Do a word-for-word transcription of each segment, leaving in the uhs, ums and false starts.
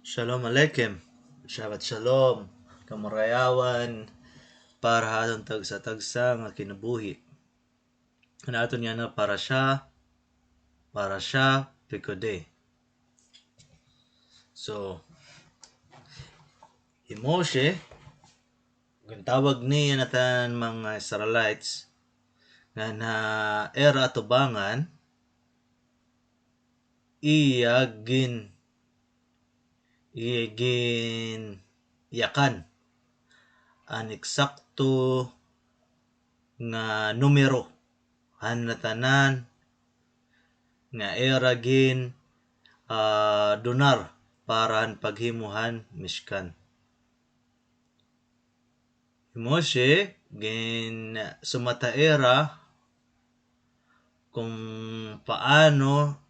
Shalom Aleichem. Shabbat Shalom. Kamurayawan para ha aton tagsa-tagsa nga kinabuhi. An aton yana parasha, Parasha Pekudei. So, hi Moshe, gintawag niya natan mga Israelites, ngan ha ira atubangan, iya gin-, iya ginyakan an eksakto nga numero han natanan nga ira gin, ah, donar para han paghimo han Mishkan. Hi Moshe, ginsumat ha ira kon paano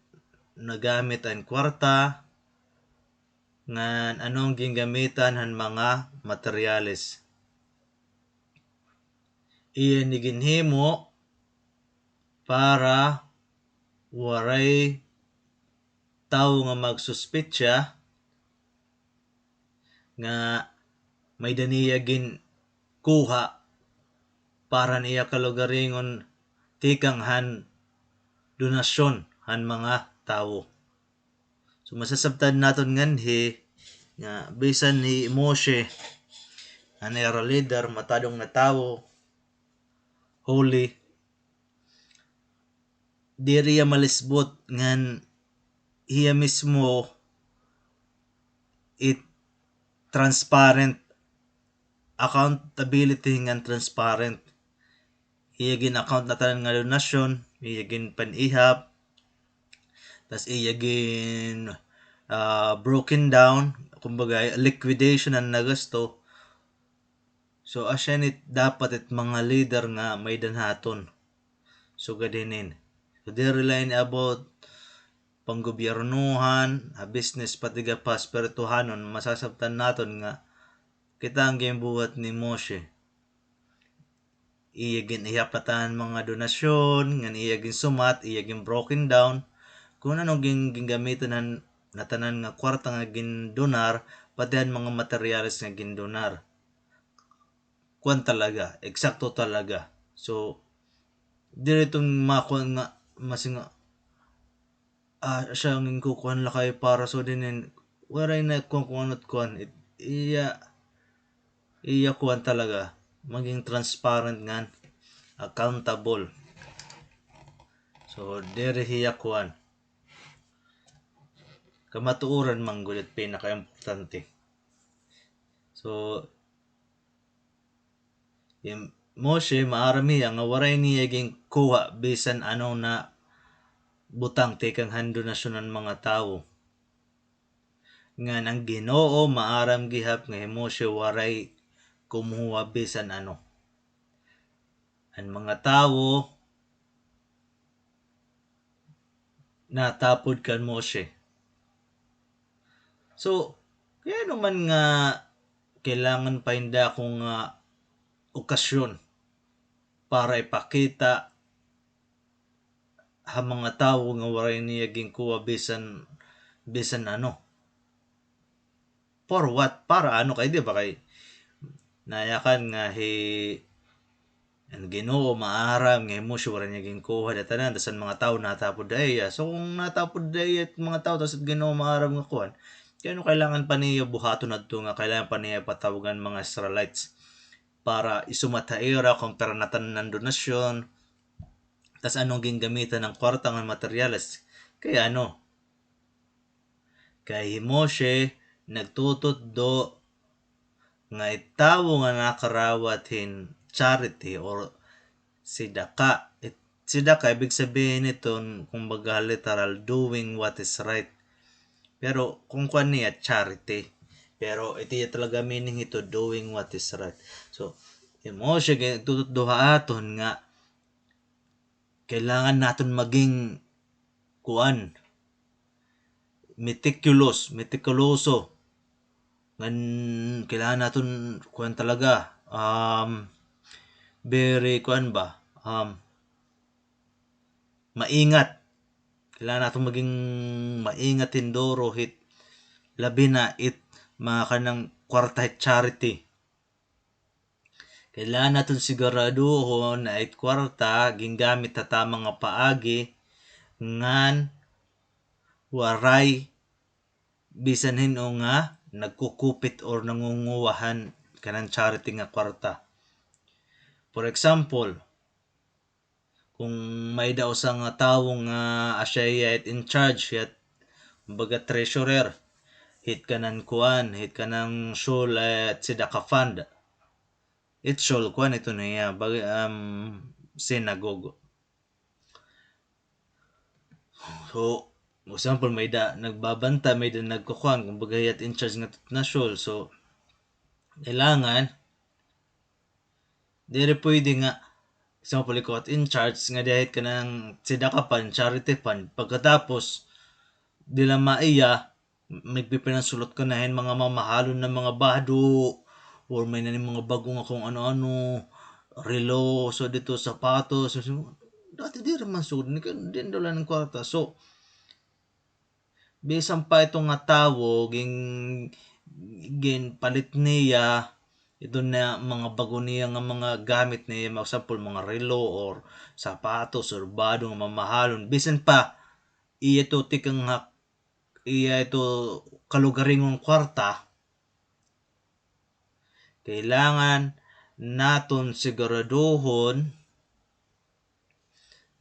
nagamit an kwarta ngan ano an gingamitan han mga materyales. Iya ini ginhimo para waray tawo nga magsuspetsa nga may-ada niya ginkuha para han iya kalugaringon tikang han donasyon han mga tawo. So, masasabtan naton nganhi nga bisan hi Moshe, an ira leader, matadong nga tawo, holy, diri hiya malisbot ngan hiya mismo it transparent, accountability ngan transparent. Iya gin-account natanan nga donasyon, iya ginpan-ihap, tas iya gin, ah, broken down, kumbaga liquidation an nagasto. So, asya ini dapat it mga leader nga may-ada naton. Sugad hinin. So, diri la ini about panggobyernohan, ha business, pati gad pa spirituhanon, masasabtan naton nga kita an ginbuhat ni Moshe. Iya gin-ihap natanan mga donasyon, ngan iya ginsumat, iya gin-broken down. Kon ano gin-, gingamiton han natanan nga kwarta nga gindonar, pati han mga materyales nga gindonar. Kuan talaga, eksakto talaga. So, diri iton makuan nga, masinga, ah, asya an ginkukuan la kay para so dinin, waray na kuan, kuan at kuan. It, iya, iya kuan talaga, maging transparent ngan accountable. So, diri hiya kuan. Kamatuoran man gud it pinakaimportante. So, hi Moshe, maaram hiya nga waray niya ginkuha bisan ano na butang tikang han donasyon han mga tawo. Ngan an Ginoo maaram gihap nga hi Moshe waray kumuha bisan ano. An mga tawo natapod kan Moshe. So, kay ano man nga kailangan pa hin dako nga okasyon para ipakita ha mga tawo nga waray niya ginkuha bisan, bisan ano. For what? Para ano? Kay di ba kay nayakan nga hi, an Ginoo maaram nga hi Moshe waray niya ginkuha dida tanan, tas an mga tawo natapod ha iya. So, kon natapod ha iya it mga tawo, tas an Ginoo maaram nga kuan, kay ano kailangan pa niya buhaton adto nga kailangan pa niya ipatawag an mga Israelites para isumat ha ira kon pira natanan an donasyon, tas ano an gingamitan han kwarta ngan materyales. Kay ano, Kay hi Moshe nagtututdo nga it tawo nga nakarawat hin charity or sidaka, it, sidaka, ibig sabihin hiton, kumbaga, literal, doing what is right. Pero kon kuan niya, charity. Pero it iya talaga meaning hito, doing what is right. So, hi Moshe nagtututdo ha aton nga kailangan naton maging kuan, meticulous, metikuloso. Ngan kailangan naton kuan talaga, um, very kuan ba, um, maingat. Kailangan naton maging maingat hin duro hit Labi na it mga kanang kwarta hit charity. Kailangan naton siguraduhon na it kwarta gingamit ha tama nga paagi ngan waray bisan hin-o nga nagkukupit or nangunguha han kanang charity nga kwarta. For example, kung may-ada usa nga tawo nga asya hiya it in charge, hiya it, kumbaga, treasurer, hit kanan kuan, hit kanang shul, eh, tzedakah fund. It shul, kuan ito niya, bag-, um, synagogue. So, example, may-ada nagbabanta, may-ada nagkukuan, kumbaga, hiya it in charge ngadto nga shul. So, kailangan, diri pwede nga, example, ikaw it in charge nga diha hit kanang tzedakah fund, charity fund. Pagkatapos, diri la maiya, magpipinansulot ka na hin mga mamahalon na mga bado, or may-ada ni mga bag-o nga kung ano-ano, relo, so dito, sapatos, so, dati diri man sugad, di ka, di na daw la hin kwarta. So, bisan pa ito nga tawo, gin-, ginpalit niya, ito na mga bag-o niya nga mga gamit niya, mga example, mga relo or sapatos or bado nga mamahalon. Bisan pa, iya ito tikang ha-, iya ito kalugaringon kwarta, kailangan naton siguraduhon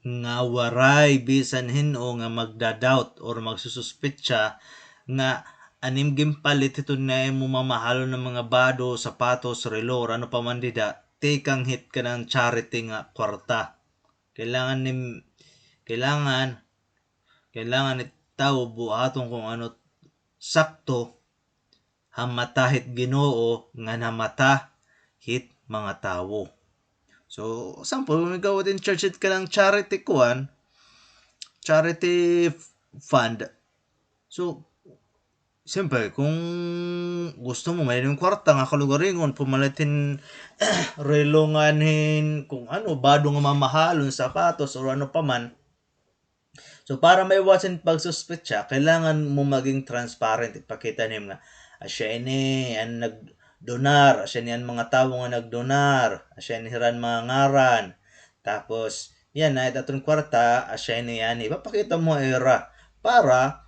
nga waray bisan hin-o nga magda-doubt or magsususpetsa nga an im ginpalit hito nga imo mamahalon nga mga bado, sapatos, relo, or ano pa man dida, tikang hit kanang charity nga kwarta. Kailangan nim-, kailangan, kailangan it tawo buhaton kung ano sakto ha mata hit Ginoo ngan ha mata hit mga tawo. So, example, kung ikaw it in charge hit kanang charity kuan, charity f-, fund. So, siyempre, kung gusto mo, may-ada im kwarta nga kalugaringon, pumalit hin relo ngan hin kung ano, bado nga mamahalon, sapatos, or ano pa man, so, para maiwasan pagsuspetsa, kailangan mo maging transparent. Ipakita nimo nga, asya ini an nagdonar, asya ini an mga tawo nga nagdonar, asya ini hira an mga ngaran. Tapos, yana, it aton kwarta, asya ini, yana. Ipapakita mo ira para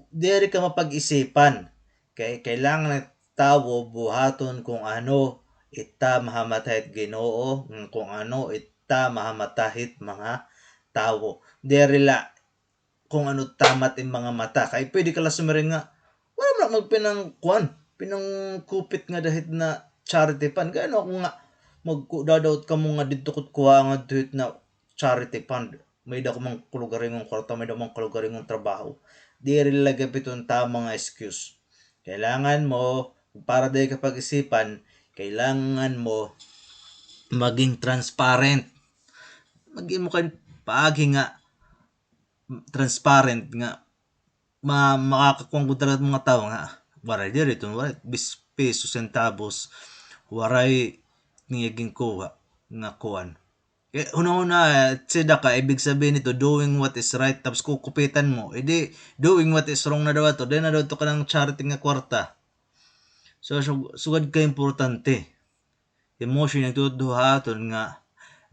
diri ka mapag-isipan. Kay kailangan it tawo buhaton kung ano it tama ha mata hit Ginoo, kung ano it tama ha mata hit mga tawo. Diri la kung ano tama it mga mata. Kay pwede ka la sumiring nga, wala man magpinangkuan, pinangkupit ngada hit na charity fund. Kay ano ako nga, magku-, dadaot kamo nga didto ko kuhaa ngadto hit na charity fund. May-ada ko man kalugaringon kwarta, may-ada ko man kalugaringon trabaho. Diri la gihap ito an tama nga excuse. Kailangan mo, para diri ka pag-isipan, kailangan mo maging transparent. Mag-imo ka hin paagi nga transparent nga ma-, makakakuan gud talaga it mga tawo nga, waray diri iton, waray bis-, piso, sentabos, waray niya ginkuha nga kuan. Eh, hunahuna, eh, tzedakah, ibig sabihin nito, doing what is right, tapos kukupitan mo. Eh, di, doing what is wrong na daw ato. Di na daw ito kanang charity nga kwarta. So, sug-, sugad ka importante. Hi Moshe nagtutdo ha aton nga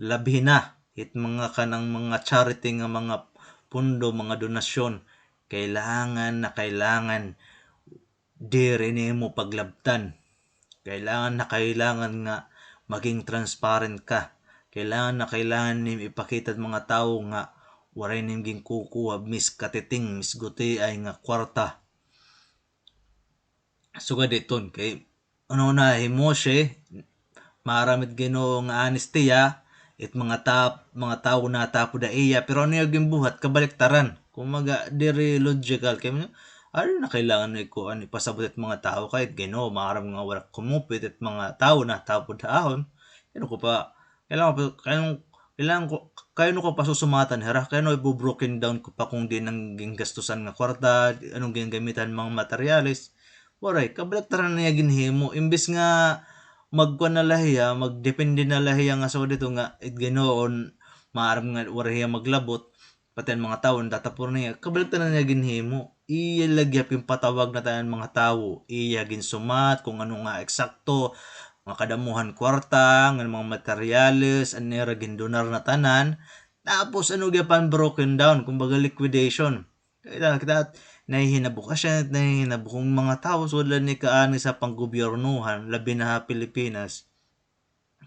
labi na hit mga kanang mga charity nga mga pundo, mga donasyon, kailangan na kailangan diri nimo paglabtan. Kailangan na kailangan nga maging transparent ka. Kailangan na kailangan nimo ipakita hit mga tawo nga waray nimo ginkukuha mis katiting, mis gutiay nga kwarta. Sugad iton kay, ano na, hi Moshe, maaram it Ginoo nga honest hiya, it mga tap-, mga tawo natapod ha iya, pero ano iya ginbuhat, kabaliktaran. Kumbaga, diri logical kay, ano na kailangan na ikuan, ipasabot it mga tawo kay it Ginoo, maaram nga wala kumupit it mga tawo natapod ha ahon. Ano ko pa, kailangan pa, kailangan, kailangan ko, kay ano ko pasusumatan hira, kay ano ibo-broken down ko pa kung diin an gingastusan nga kwarta, anong gingamitan mga materyales. Waray, kabaliktaran na iya ginhimo. Imbis nga magkuan na la hiya, magdepende na la hiya nga sugad ito nga, it Ginoo, maaram nga waray hiya maglabot, pati an mga tawo natapod niya, kabaliktaran na iya ginhimo. iya lagi ginpatawag na tanan mga tawo, iya ginsumat kung ano nga eksakto, nga kadamohan kwarta, nga mga materyales, an ira gindonar na tanan. Tapos ano gihapon, broken down, kumbaga liquidation. Kita, kita, nahihinabo ka siya, nahihinabo kung mga tawo, so, wala ni kaani sa panggobyernohan, labi na ha Pilipinas.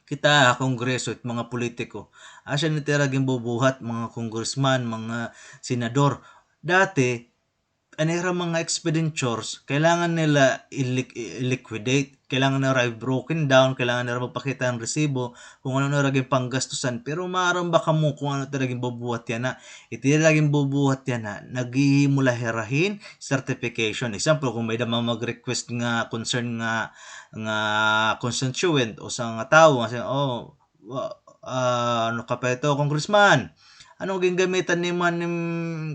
Kita ha Kongreso, it mga politiko. Asya na it ira ginbubuhat, mga congressman, mga senador. Dati, an ira mga expenditures, kailangan nila i-liq-, i-liquidate, kailangan nira i-broken down, kailangan nira magpakita hin resibo kung ano an ira ginpanggastusan. Pero maaram ba kamo kung ano it ira ginbubuhat yana? It ira ginbubuhat yana, naghihimo la hira hin certification. Example, kung may-ada man mag-request nga concern nga, nga constituent o usa nga tawo, nga siya, "Oh, wa-, ah, ano ka pa ito, Congressman? Ano gingamitan nimo han im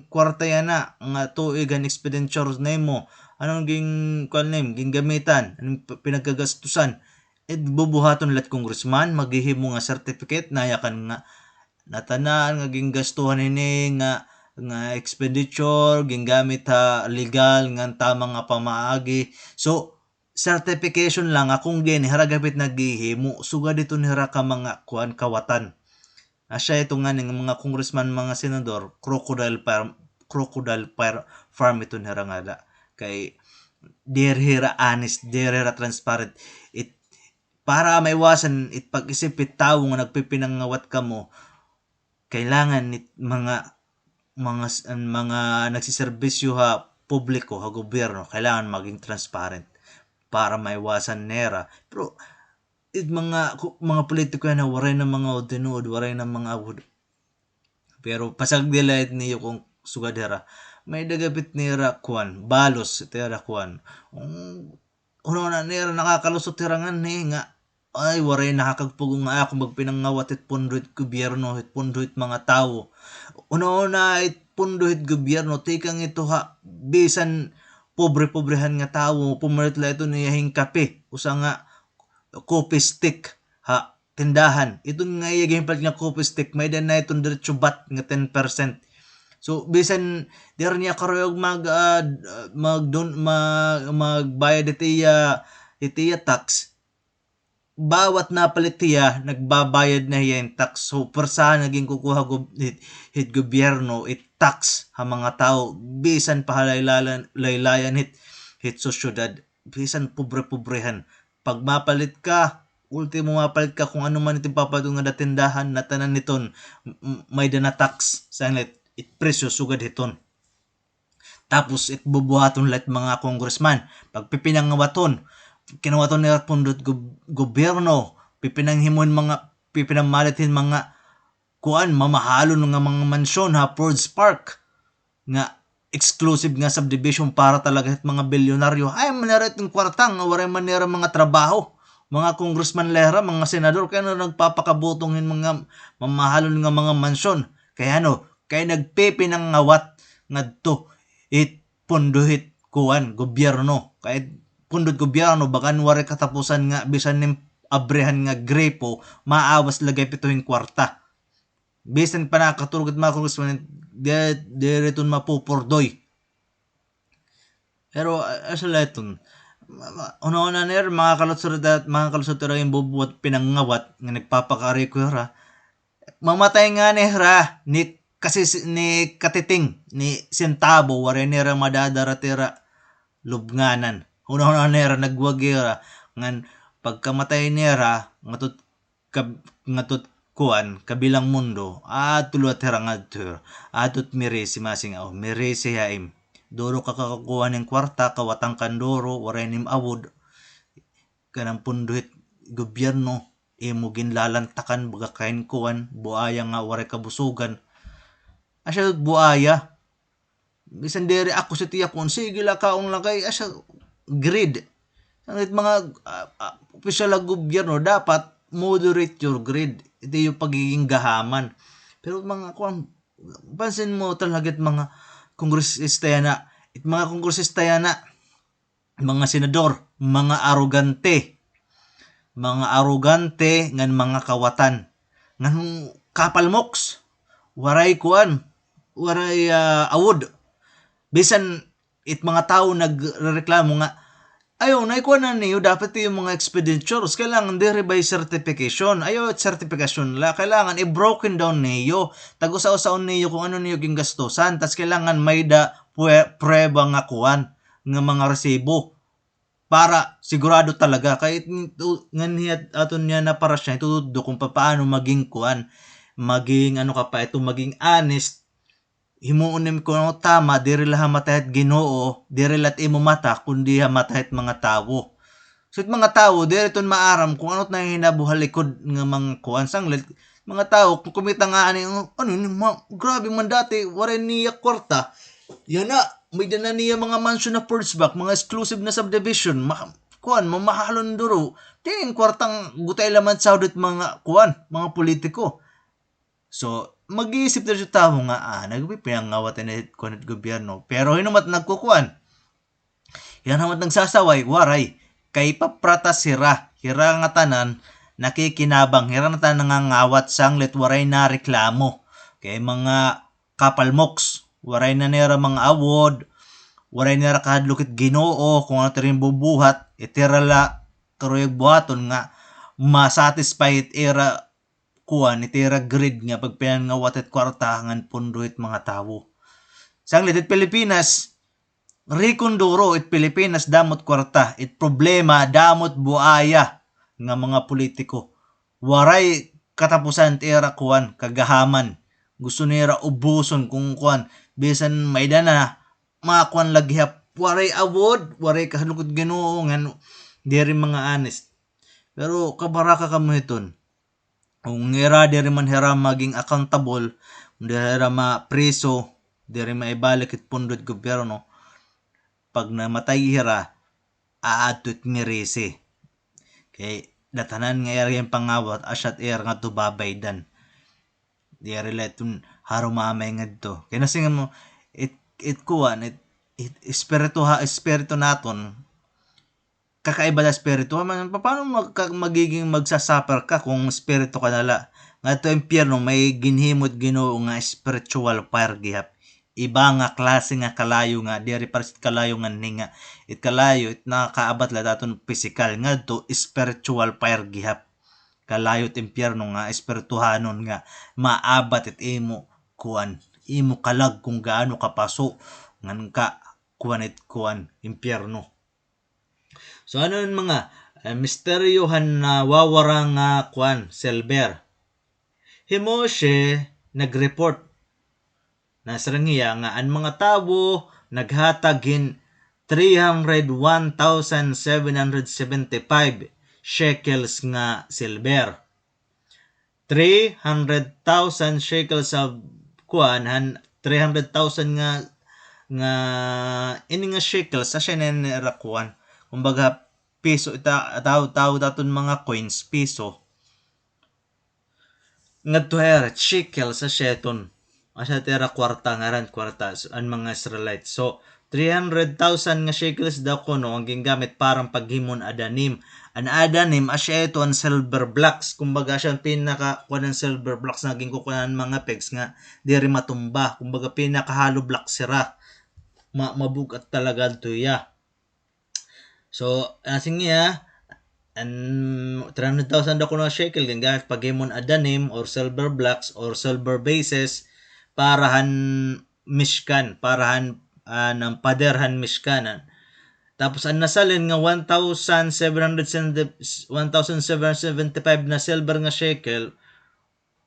kwarta yana nga tuig han expenditures nimo? Ano ging-, kuan nimo, gingamitan? Ano p-, pinagkagastusan?" It bubuhaton la it congressman, maghihimo nga certificate, nayakan nga natanan nga ginggastuhan hini nga, nga expenditure, gingamit ha legal ngan tama nga pamaagi. So, certification la nga kung diin hira gihap it naghihimo, sugad hiton hira ka mga kuan, kawatan. Asya ito ngani nga mga congressman, mga senador, crocodile farm, crocodile far-, farm iton hira ngada. Kay diri hira honest, diri hira transparent. It, para maiwasan it pag-isip hit tawo nga nagpipinangawat kamo, kailangan it mga, mga s-, an mga nagseserbisyo ha publiko, ha gobyerno, kailangan maging transparent para maiwasan nira. Pero it mga ku-, mga politiko yana, waray na mga tinuod, waray na mga awod. Pero pasagdi la it niyo kon sugad hira. May-ada gihap it nira kuan, balos it ira kuan. Hunahunaa nira, nakakalusot hira nganhi nga, "Ay, waray nakakagpugong nga ako magpinangawat hit pondo hit gobyerno, hit pondo hit mga tawo." Hunahunaa it pondo hit gobyerno, tikang ito ha bisan pobre-pobrehan nga tawo, pumalit la ito niya hin kape, usa nga coffee stick ha tindahan. Iton nga iya ginpalit nga coffee stick, may-ada na iton diretso VAT nga ten percent. So, bisan diri niya karuyag mag, ah, mag-, mag-, magbayad hit iya, hit iya tax, bawat napalit hiya, nagbabayad na hiya hin tax. So, pwersahan nga ginkukuha gob-, hit, hit gobyerno, it tax ha mga tawo, bisan pa ha laylayan, laylayan hit, hit sosyedad, bisan pobre-pobrehan. Pag mapalit ka, ultimo mapalit ka kung ano man iton papaliton ngada tindahan, natanan hiton, m-, m-, may-ada na tax, sanglit, it presyo sugad hiton. Tapos it bubuhaton la it mga congressman, pagpipinangawaton, kinawaton nira pondo hit gob-, gobyerno, pipinanghimo hin mga, pipinamalit hin mga kuan, mamahalon nga mga mansyon ha Fords Park, nga exclusive nga subdivision para talaga hit mga bilyonaryo. Ay, man nira iton kwarta nga waray man nira mga trabaho. Mga congressman la hira, mga senador, kay ano nagpapakabutong hin mga mamahalon nga mga mansyon? Kay ano, kay nagpipinangawat ngadto it pondo hit kuan, gobyerno. Kay pondo hit gobyerno, bagan waray katapusan nga bisan nim abrihan nga gripo, maawas la gihap ito hin kwarta. Bisan pa nakaturog it mga congressman, di, diri iton mapupurdoy. Pero, ah, asya la iton. Ma-, ma-, hunahunaa nira, mga kalutsod, mga kalutsod, ira ginbubuhat pinangawat nga nagpapakariko hira. Mamatay ngani hira ni kasi, ni katiting, ni sentabo, waray nira madadara it ira lubnganan. Hunahunaa nira, nagwagi hira, ngan pagkamatay nira, ngadto kab-, ngadto kuan, kabilang mundo, adto liwat hira ngadto, adto it merese, masiring, "Oh, merese ha im. Duro ka kakakuha hin kwarta, kawatan ka hin duro, waray nim awod. Kanan pondo hit gobyerno, imo ginlalantakan, baga ka hin kuan, buaya nga waray kabusugan." Asya buaya. Bisan diri ako sa tiya kon sige la kaon la kay asya greed. Ang mga, ah, ah, opisyal ha gobyerno, dapat moderate your greed. Ito yung pagiging gahaman. Pero mga kuan, pansin mo talaga it mga kongresista yana, it mga kongresista yana, mga senador, mga arogante. Mga arogante ngan mga kawatan. Ngan kapalmoks, waray kuan, waray, ah, awod. Bisan it mga tawo nagrereklamo nga, "Ayaw na, ikuan na niyo dapat it iyo mga expenditures. Kailangan diri by certification. Ayaw it certification la. Kailangan i-broken down niyo. Tag-usa-usaon niyo kung ano niyo gingastusan. Tas kailangan may-ada pwe-, prueba nga kuan, nga mga resibo. Para sigurado talaga." Kay ito, nganhi aton niya na para siya, ito do kung papaano maging kuan, maging ano ka pa, ito maging honest. Himuon nim kuno tama, diri la ha mata hit Ginoo, diri la it imo mata, kundi ha mata hit mga tawo. So, it mga tawo, diri iton maaram kung ano it nahihinabo ha likod nga mga kuan sanglit. Mga tawo, kung kumita nga ani, "Oh, ano ini, ma-, grabe man dati, waray niya kwarta. Yana, may-ada na niya mga mansion na Portsmouth, mga exclusive na subdivision, ma-, kuan, mamahalon duro. Tining kwartang gutay la man sahod it mga kuan, mga politiko." So, mag-iisip na siya tawo nga, ah, nagpipiyangawat ini kuan it gobyerno. Pero hinumat nagkukuan. Hinumat nagsasaway, waray. Kay papratas hira. Hira nga tanan, nakikinabang. Hira nga tanan nangangawat sanglit, waray nareklamo. Kay mga kapalmoks, waray na nira mga awod, waray nira kahadlok it Ginoo, kung ano it ira bubuhat, it ira la karuyag buhaton nga ma-satisfy it ira kuan, it ira greed nga pagpiyangawat it kwarta ngan pondo it mga tawo. Sanglit it Pilipinas, rikon duro it Pilipinas, damo it kwarta, it problema, damo it buaya nga mga politiko. Waray katapusan it ira kuan, kagahaman. Gusto nira ubuson kung kuan, bisan may-ada na, mga kuan la gihap, waray awod, waray kahadlok it Ginoo, ngan diri mga honest. Pero kabaraka kamo hiton. Kung hira diri man hira maging accountable, kung diri hira mapriso, diri maibalik it pondo it gobyerno, pag namatay hira, aadto it merisi. Kay datanan nga ira ginpangawat, asya it ira ngadto babaydan. Diri la iton harumamay ngadto. Kay nasiring mo, it, it kuan, it, it espiritu ha, espiritu naton, kakaiba la espiritu. Man, paano mag-, ka-, magiging magsa-suffer ka kung espiritu ka na la? Ngadto impyerno, may ginhimo it Ginoo nga spiritual fire gihap. Iba nga klase nga kalayo nga, diri pares it kalayo nganhi nga. It kalayo, it nakakaabat la it aton pisikal. Ngadto, spiritual fire gihap. Kalayo it impyerno nga espirituhanon nga maabat it imo kuan, imo kalag kung gaano kapaso ngan ka kuan it kuan, impyerno. So, ano an mga, eh, misteryo han nawawara nga kuan, silver? Hi Moshe nag-report. Nasiring hiya nga an mga tawo naghatag hin three hundred one thousand seven hundred seventy-five shekels nga silver. Three hundred thousand shekels of kuan, han three hundred thousand nga, nga, ini nga shekels, asya ini ira kuan. Kumbaga, piso, ita-, tawo, tawo daton mga coins, piso. Ngadto ha ira, shekel, asya iton. Asya it ira kwarta, ngaran kwarta, s-, an mga Israelite. So, three hundred thousand nga shekels daw kuno an gingamit para paghimon adanim. An adanim, asya ito an silver blocks. Kumbaga, asya an pinaka, kuan an silver blocks nga ginkukuan an mga pigs nga diri matumba. Kumbaga, pinaka hollow blocks hira. Ma-, mabug-at talaga adto hiya. So, ah, sige, ah, an three hundred thousand daw kuno nga shekel, gingamit paghimon adanim or silver blocks or silver bases para han Mishkan, para han, ah, han pader han Mishkan, ah. Tapos, an nasalin nga one thousand seven hundred seventy, one thousand seven hundred seventy-five na silver nga shekel,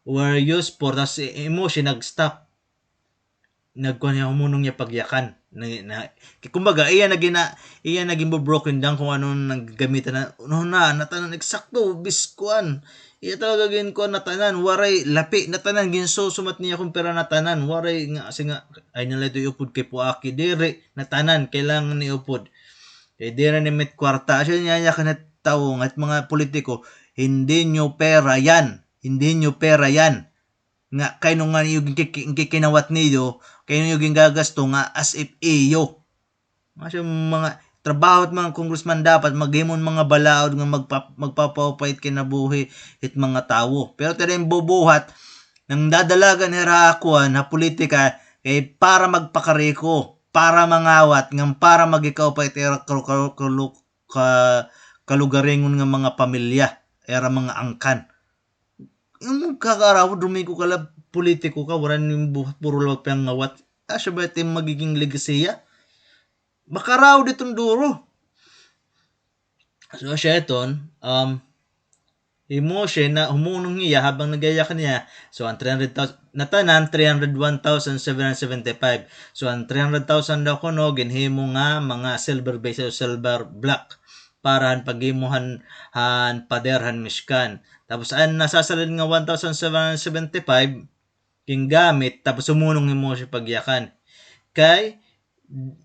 were used for, tas hi Moshe nag-stop. Nagkuan hiya, humunong hiya pagyakan. Na, na, kumbaga, iya na gina-, iya na ginbo-broken down kung ano an gamitan na, ano na, natanan eksakto, bis kuan. Iya talaga ginkuan natanan, waray lapi, natanan, ginsusumat niya kung pira natanan, waray nga, kasi nga, ay nila ito iupod kay puaki, diri, natanan, kailangan iupod. Kay diri na nimit kwarta, asya niya, iya kanat tawo, ngat mga politiko, hindi niyo pera yan. Hindi niyo pera yan. Nga, kay-ano nga niyo gin-, gin-, gikinawat niyo, kay-ano niyo gingagasto nga as if iyo. Mga siya, mga trabaho it mga congressman dapat maghimo hin mga balaod nga magpa-, magpapaupay it kinabuhi it mga tawo. Pero it ira bubuhat, nangdadalagan hira ha kuan, ha politika, kay para magpakariko. para mangawat, ngan para magikaupay it ira kalu-, kalu-, kalu-, ka-, kalugaringon nga mga pamilya, ira mga angkan. Imo kakaraw, dumiko ka la politiko ka, waray nim buhat, puro la pangawat. Asya ba it im magiging legasiya? Makaraw diton duro. So, asya iton, um, hi Moshe na humunong hiya habang nagyayakan hiya. So, an three hundred thousand, natanan, three hundred one thousand seven hundred seventy-five. So, an three hundred thousand daw kuno, ginhimo nga mga silver vase o silver block para han paghimo han, han pader han Mishkan. Tapos, an nasasalin nga one thousand seven hundred seventy-five, gingamit, tapos humunong hi Moshe pagyakan. Kay,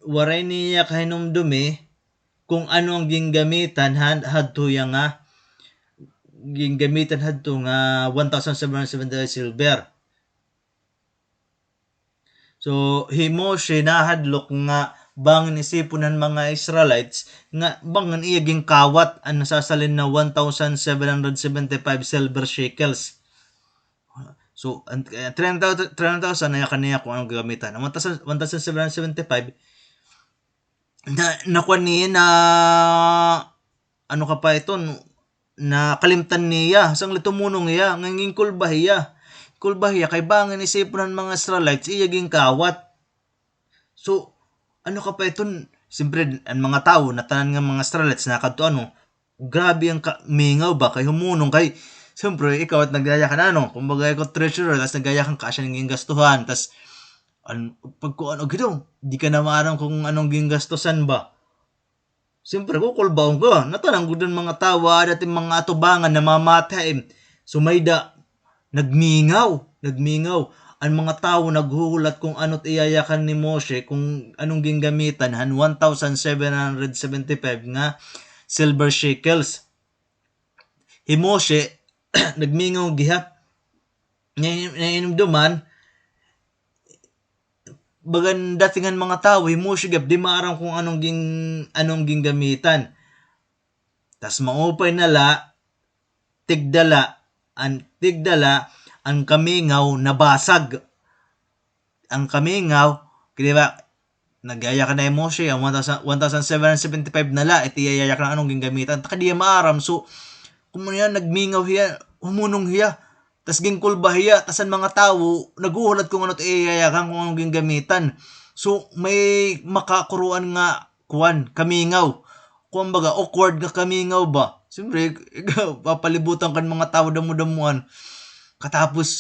waray niya kahinumdumi kung ano an ginggamitan han-, hadto hiya nga, ginggamitan hadto nga one thousand seven hundred seventy silver. So, hi Moshe nahadlok nga bangin isipon han mga Israelites nga bangin iya ginkawat an nasasalin na one thousand seven hundred seventy-five silver shekels. So, an, eh, three hundred thousand, three hundred thousand, nayakan niya kung anong gagamitan. An one thousand, one thousand seven hundred seventy-five, na, nakuha niya na, ano ka pa ito, nakalimtan niya, sanglit humunong hiya, ngan ginkulba hiya. Kulba hiya, kay bangin isipon han mga Israelites, iya ginkawat. So, ano ka pa iton, siyempre, an mga tawo, natanan nga mga Israelites, nakadto ano, grabe an kamingaw ba, kay humunong, kay, siyempre, ikaw it nagyayakan, ano, kumbaga, ikaw treasurer, tas nagyayakan ka, asya an gingastuhan, tas, an, pagkuan, o, gito, di ka na maaram kung anong gingastusan ba. Siyempre, kukulbaon ka. Natanan gud an mga tawo, aada it mga atubangan, namamati, eh. So, may-ada, nagmingaw, nagmingaw. An mga tawo naghuhulat kung ano it iyayakan ni Moshe, kung anong gingamitan han one thousand seven hundred seventy-five nga silver shekels. Hi Moshe, nagmingaw gihap. Nai-, naiinumduman, bagan dating han mga tawo, hi Moshe gihap, di maaram kung anong ging-, anong ginggamitan. Tas maupay na la, tigda la, an, tigda la, an kamingaw nabasag. An kamingaw, di ba, nagyayakan na hi Moshe, an one thousand, one thousand seven hundred seventy-five na la, it iyayakan an anong ginggamitan. Ta kay di hiya maaram, so, kung ano hiya, nagmingaw hiya, humunong hiya, tas ginkulba hiya, tas an mga tawo, naghuhulat kung ano it iyayakan, kung anong ginggamitan. So, may makakuroan nga kuan, kamingaw. Kumbaga, awkward nga kamingaw ba? Siyempre, papalibutan ka han mga tawo damo-damoan. Katapos,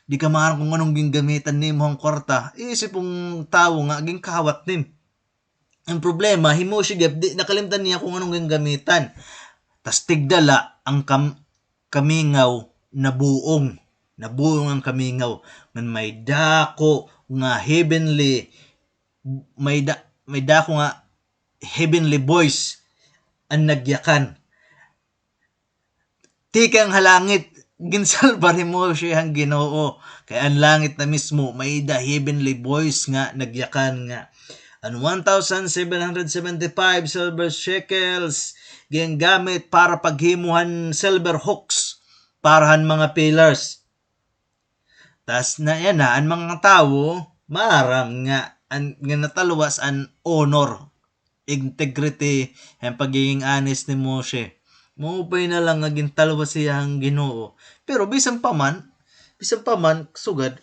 di ka maaram kung anong ginggamitan nimo han kwarta. Iisip han tawo nga, ginkawat nim. An problema, hi Moshe gihap, di, nakalimtan niya kung anong ginggamitan. Tas tigda la an kam-, kamingaw nabuong. Nabuong an kamingaw. Ngan may dako nga heavenly, may da-, may dako nga heavenly voice an nagyakan. Tikang ha langit, ginsalbar hi Moshe han Ginoo. Kay an langit na mismo, may-ada heavenly voice nga nagyakan nga, an one thousand seven hundred seventy-five silver shekels, gingamit para paghimo han silver hooks, para han mga pillars. Tas na yana, an mga tawo, maaram nga, an, nga natalwas an honor, integrity, an pagiging honest ni Moshe. Maupay na la nga gintalwas hiya han Ginoo. Pero bisan pa man, bisan pa man, sugad,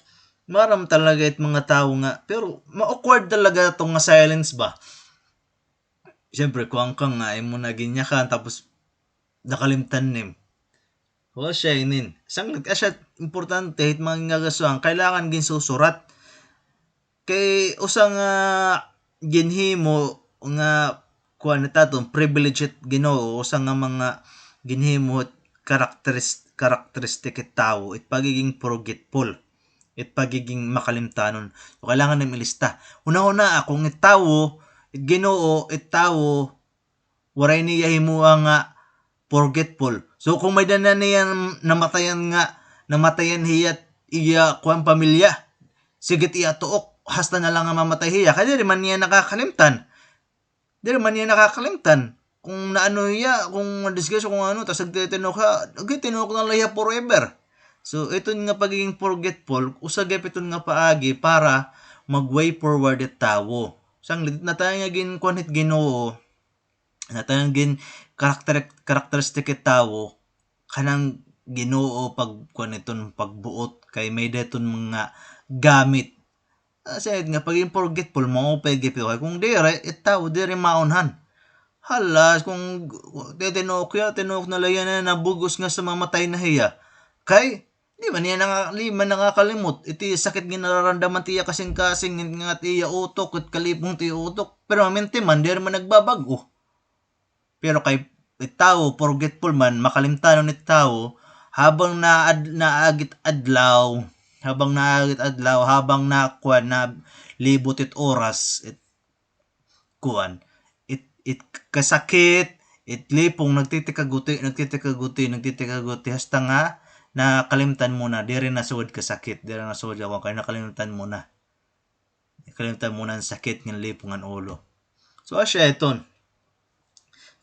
maaram talaga it mga tawo nga, pero ma-awkward talaga ito nga silence ba? Siyempre, kuan ka nga, imo na ginyakan, tapos nakalimtan nim. Wa siya inin. Sanglit, asya importante, it mga gingagastuhan, kailangan ginsusurat. Kay usa nga ginhimo nga, kuan, it aton privilege it Ginoo, usa nga mga ginhimo it characteris-, characteristic it tawo, it pagiging forgetful, it pagiging makalimtanon. So, kailangan nim ilista. Hunahunaa kung it tawo, it Ginoo, it tawo, waray niya himoa nga forgetful. So, kung may-ada na niya namatayan nga, namatayan hiya, iya, kuan, pamilya, sige it iya tuok, hasta na la nga mamatay hiya. Kay diri man niya nakakalimtan. Diri man niya nakakalimtan. Kung naano hiya, kung nadisgrasya, kung ano, tas nagtitinuok ha, nagtitinuok na la hiya forever. So, iton nga pagiging forgetful, usa gihap iton nga paagi para mag-way forward it tawo. Sanglit, natayan nga ginkuan hit Ginoo, natayan gin karakter-, karakteristik hit tawo, kanang Ginoo pagkuan iton pagbuot, kay may-ada iton mga gamit. Ah, siya nga pagin forgetful, maupay gihap ito. Kay kung diri, it tawo diri maunhan. Hala, kung tinuok hiya, tinuok na la hiya na nabug-os nga sa mamatay na hiya. Kay, di man hiya nanga-, di man nakakalimot. Iti sakit nga nararamdaman tiya kasingkasing, nga tiya utok, it kalipong tiya utok. Pero permanente man, diri man nagbabag-o. Pero kay it tawo, forgetful man, makalimtanon it tawo, habang naad-, naagi it adlaw, habang naagi it adlaw, habang nakuan, nalibot it oras, it kuan, it, it kasakit, it lipong, nagtitikaguti, nagtitikaguti, nagtitikaguti, hasta nga nakalimtan mo na, diri na sugad kasakit, diri na sugad kuan, kay nakalimtan mo na. Nakalimtan mo na an sakit ngan lipong an ulo. So, asya iton.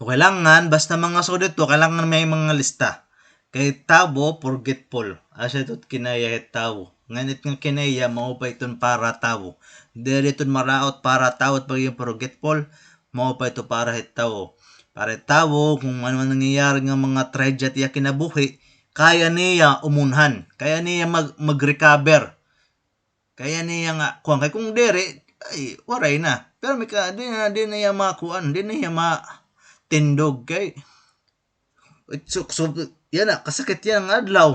So, kailangan, basta mga sugad ito, kailangan may mga lista. Kay tawo, forgetful. Asya ito kinaiya hit tawo. Ngan it nga kinaiya, maupay iton para tawo. Diri iton maraot para tawo, it pagin forgetful, maupay ito para hit tawo. Para hit tawo, kung ano man nangyayari nga mga trahedya it iya kinabuhi, kaya niya umunhan. Kaya niya mag-, mag-recover. Kaya niya nga, kuan, kay kung diri, ay, waray na. Pero may ka, di na, di na iya makuan, di na iya matindog kay, so, so, yana, kasakit yana nga adlaw.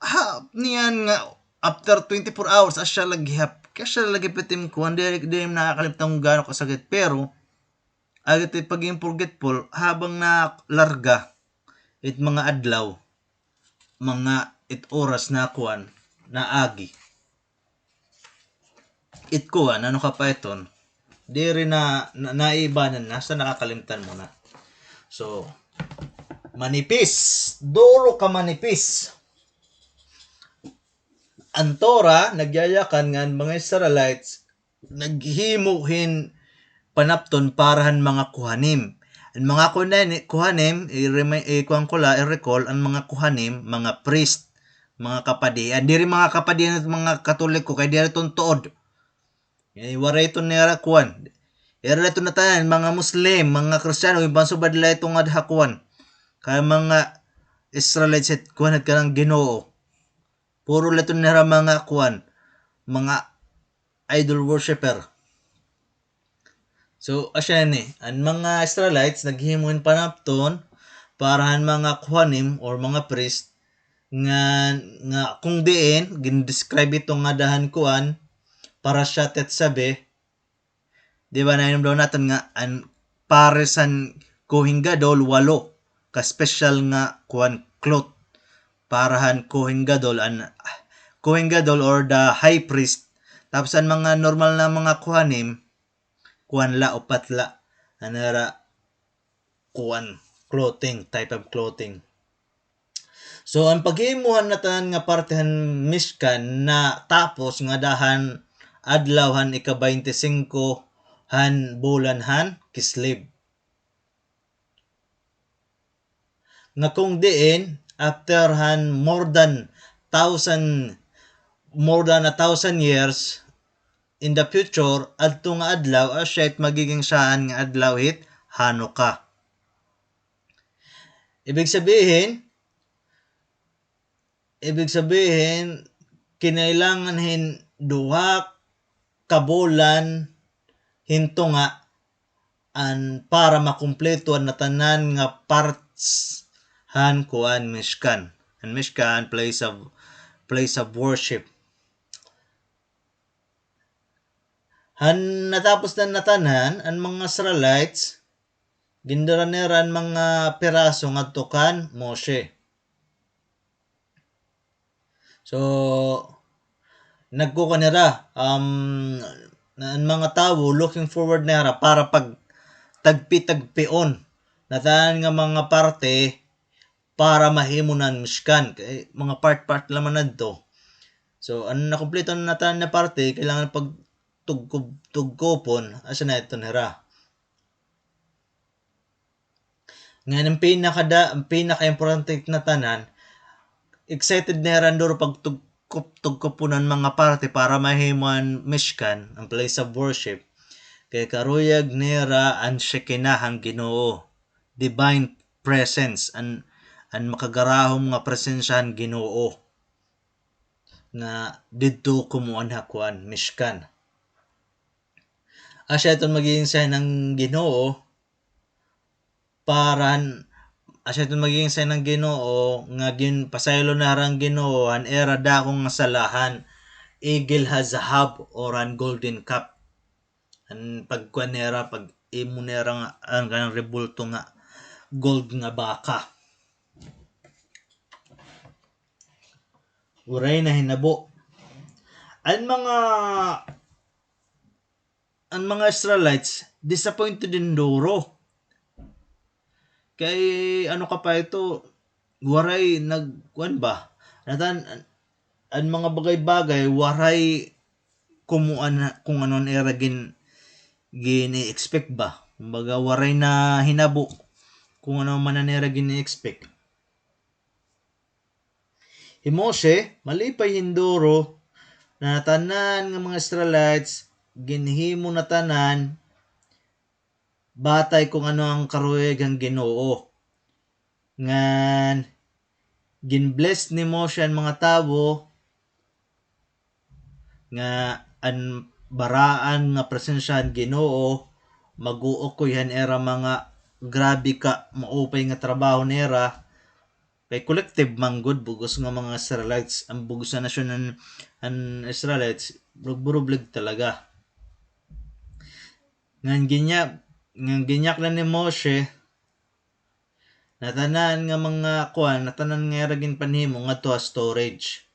Ha, niyan nga, after twenty-four hours, asya la gihap. Kay asya la gihap it im kuan, diri, diri nakakalimtan kung gaano kasakit. Pero, agi it pagin forgetful, habang nalarga it mga adlaw, mga it oras na kuan, naagi. It kuan, ano ka pa iton? Diri na, na, naibanan na, sa nakakalimtan mo na. So, manipis. Duro ka manipis. An Torah, nagyayakan nga an mga Israelites, naghimo hin panapton para han mga kohanim. An mga kohanim, kohanim, i-remi-, i-, kuan ko la, i-recall, an mga kohanim, mga priest, mga kapadian. Diri mga kapadian it mga Katoliko, kay diri iton tuod. Eh, waray iton nira kuan. Ira iton natanan, mga Muslim, mga Kristiyano, ginpansubad nira iton nga ha kuan. Kay mga Israelites it kuan, it kanang Ginoo. Puro la iton nira mga kuan, mga idol worshipper. So, asya ini, an mga Israelites naghimo hin panapton para han mga kohanim or mga priest nga, nga kung diin, gindescribe ito ngada han kuan, Parashat Tetzaveh, Di ba, nahinumdom naton nga an pares han Kohen Gadol, walo ka special nga kuan, cloth para han Kohen Gadol, an Kohen Gadol or the high priest. Tapos an mga normal na mga kohanim, kuan la, upat la an ira kuan, clothing, type of clothing. So, an paghimo han natanan nga parte han Mishkan natapos ngada han adlaw han ika-baynte singko han bulan han Kislev. Nga kung diin, after han more than thousand, more than a thousand years in the future, adto nga adlaw, asya it magiging syahan nga adlaw hit Hanukkah. Ibig sabihin, ibig sabihin, kinailangan hin duha ka bulan hin tunga an para makumpleto an natanan nga parts han kuan, Mishkan. An Mishkan, place of, place of worship. Han natapos na natanan, an mga Israelites, gindara nira an mga piraso ngadto kan Moshe. So, nagkukuan nira, um, an mga tawo looking forward nira para pagtagpi-tagpion natanan nga mga parte para mahimo na an Mishkan. Kay mga part-part la man adto. So, an nakumpleto na natanan nga parte, kailangan pagtugkup-, tugkupon, asya na iton hira. Ngan an pinakada-, an pinakaimportante natanan, excited na hira an duro pagtugkup-, tugkupon an mga parte para mahimo an Mishkan, an place of worship. Kay karuyag nira an Shekinah han Ginoo, divine presence, an, an makagarahom nga presensya han Ginoo nga didto kumuan ha kuan, Mishkan. Asya iton magiging sign han Ginoo, para han, asya iton magiging sign han Ginoo, nga ginpasaylo na han Ginoo an ira dako nga sala han Egel HaZahav or an golden cup. An pagkuan nira, pag-imo nira nga, an kanang rebulto nga gold nga baka. Waray nahinabo. An mga, an mga Israelites, disappointed hinduro. Kay ano ka pa ito, waray nag-, kuan ba? Natan-, an, an mga bagay-bagay, waray kumuan ha-, kung ano an ira gin-, gini-expect ba? Kumbaga, waray nahinabo kung ano man an ira gini-expect. Hi Moshe, malipay hinduro, na tanan nga mga Israelites, ginhimo na tanan, batay kung ano an karuyag han Ginoo. Ngan, gin-bless ni Moshe an mga tawo, nga an baraan nga presensya han Ginoo, mag-uukoy han ira mga grabe ka maupay nga trabaho nira, kay collective man gud, bug-os nga mga Israelites, an bug-os nga nasyon an, an Israelites, burublig talaga. Ngan ginya-, ngan ginyaknan ni Moshe, natanan nga mga kuan, natanan nga ira ginpanhimo ngadto ha storage.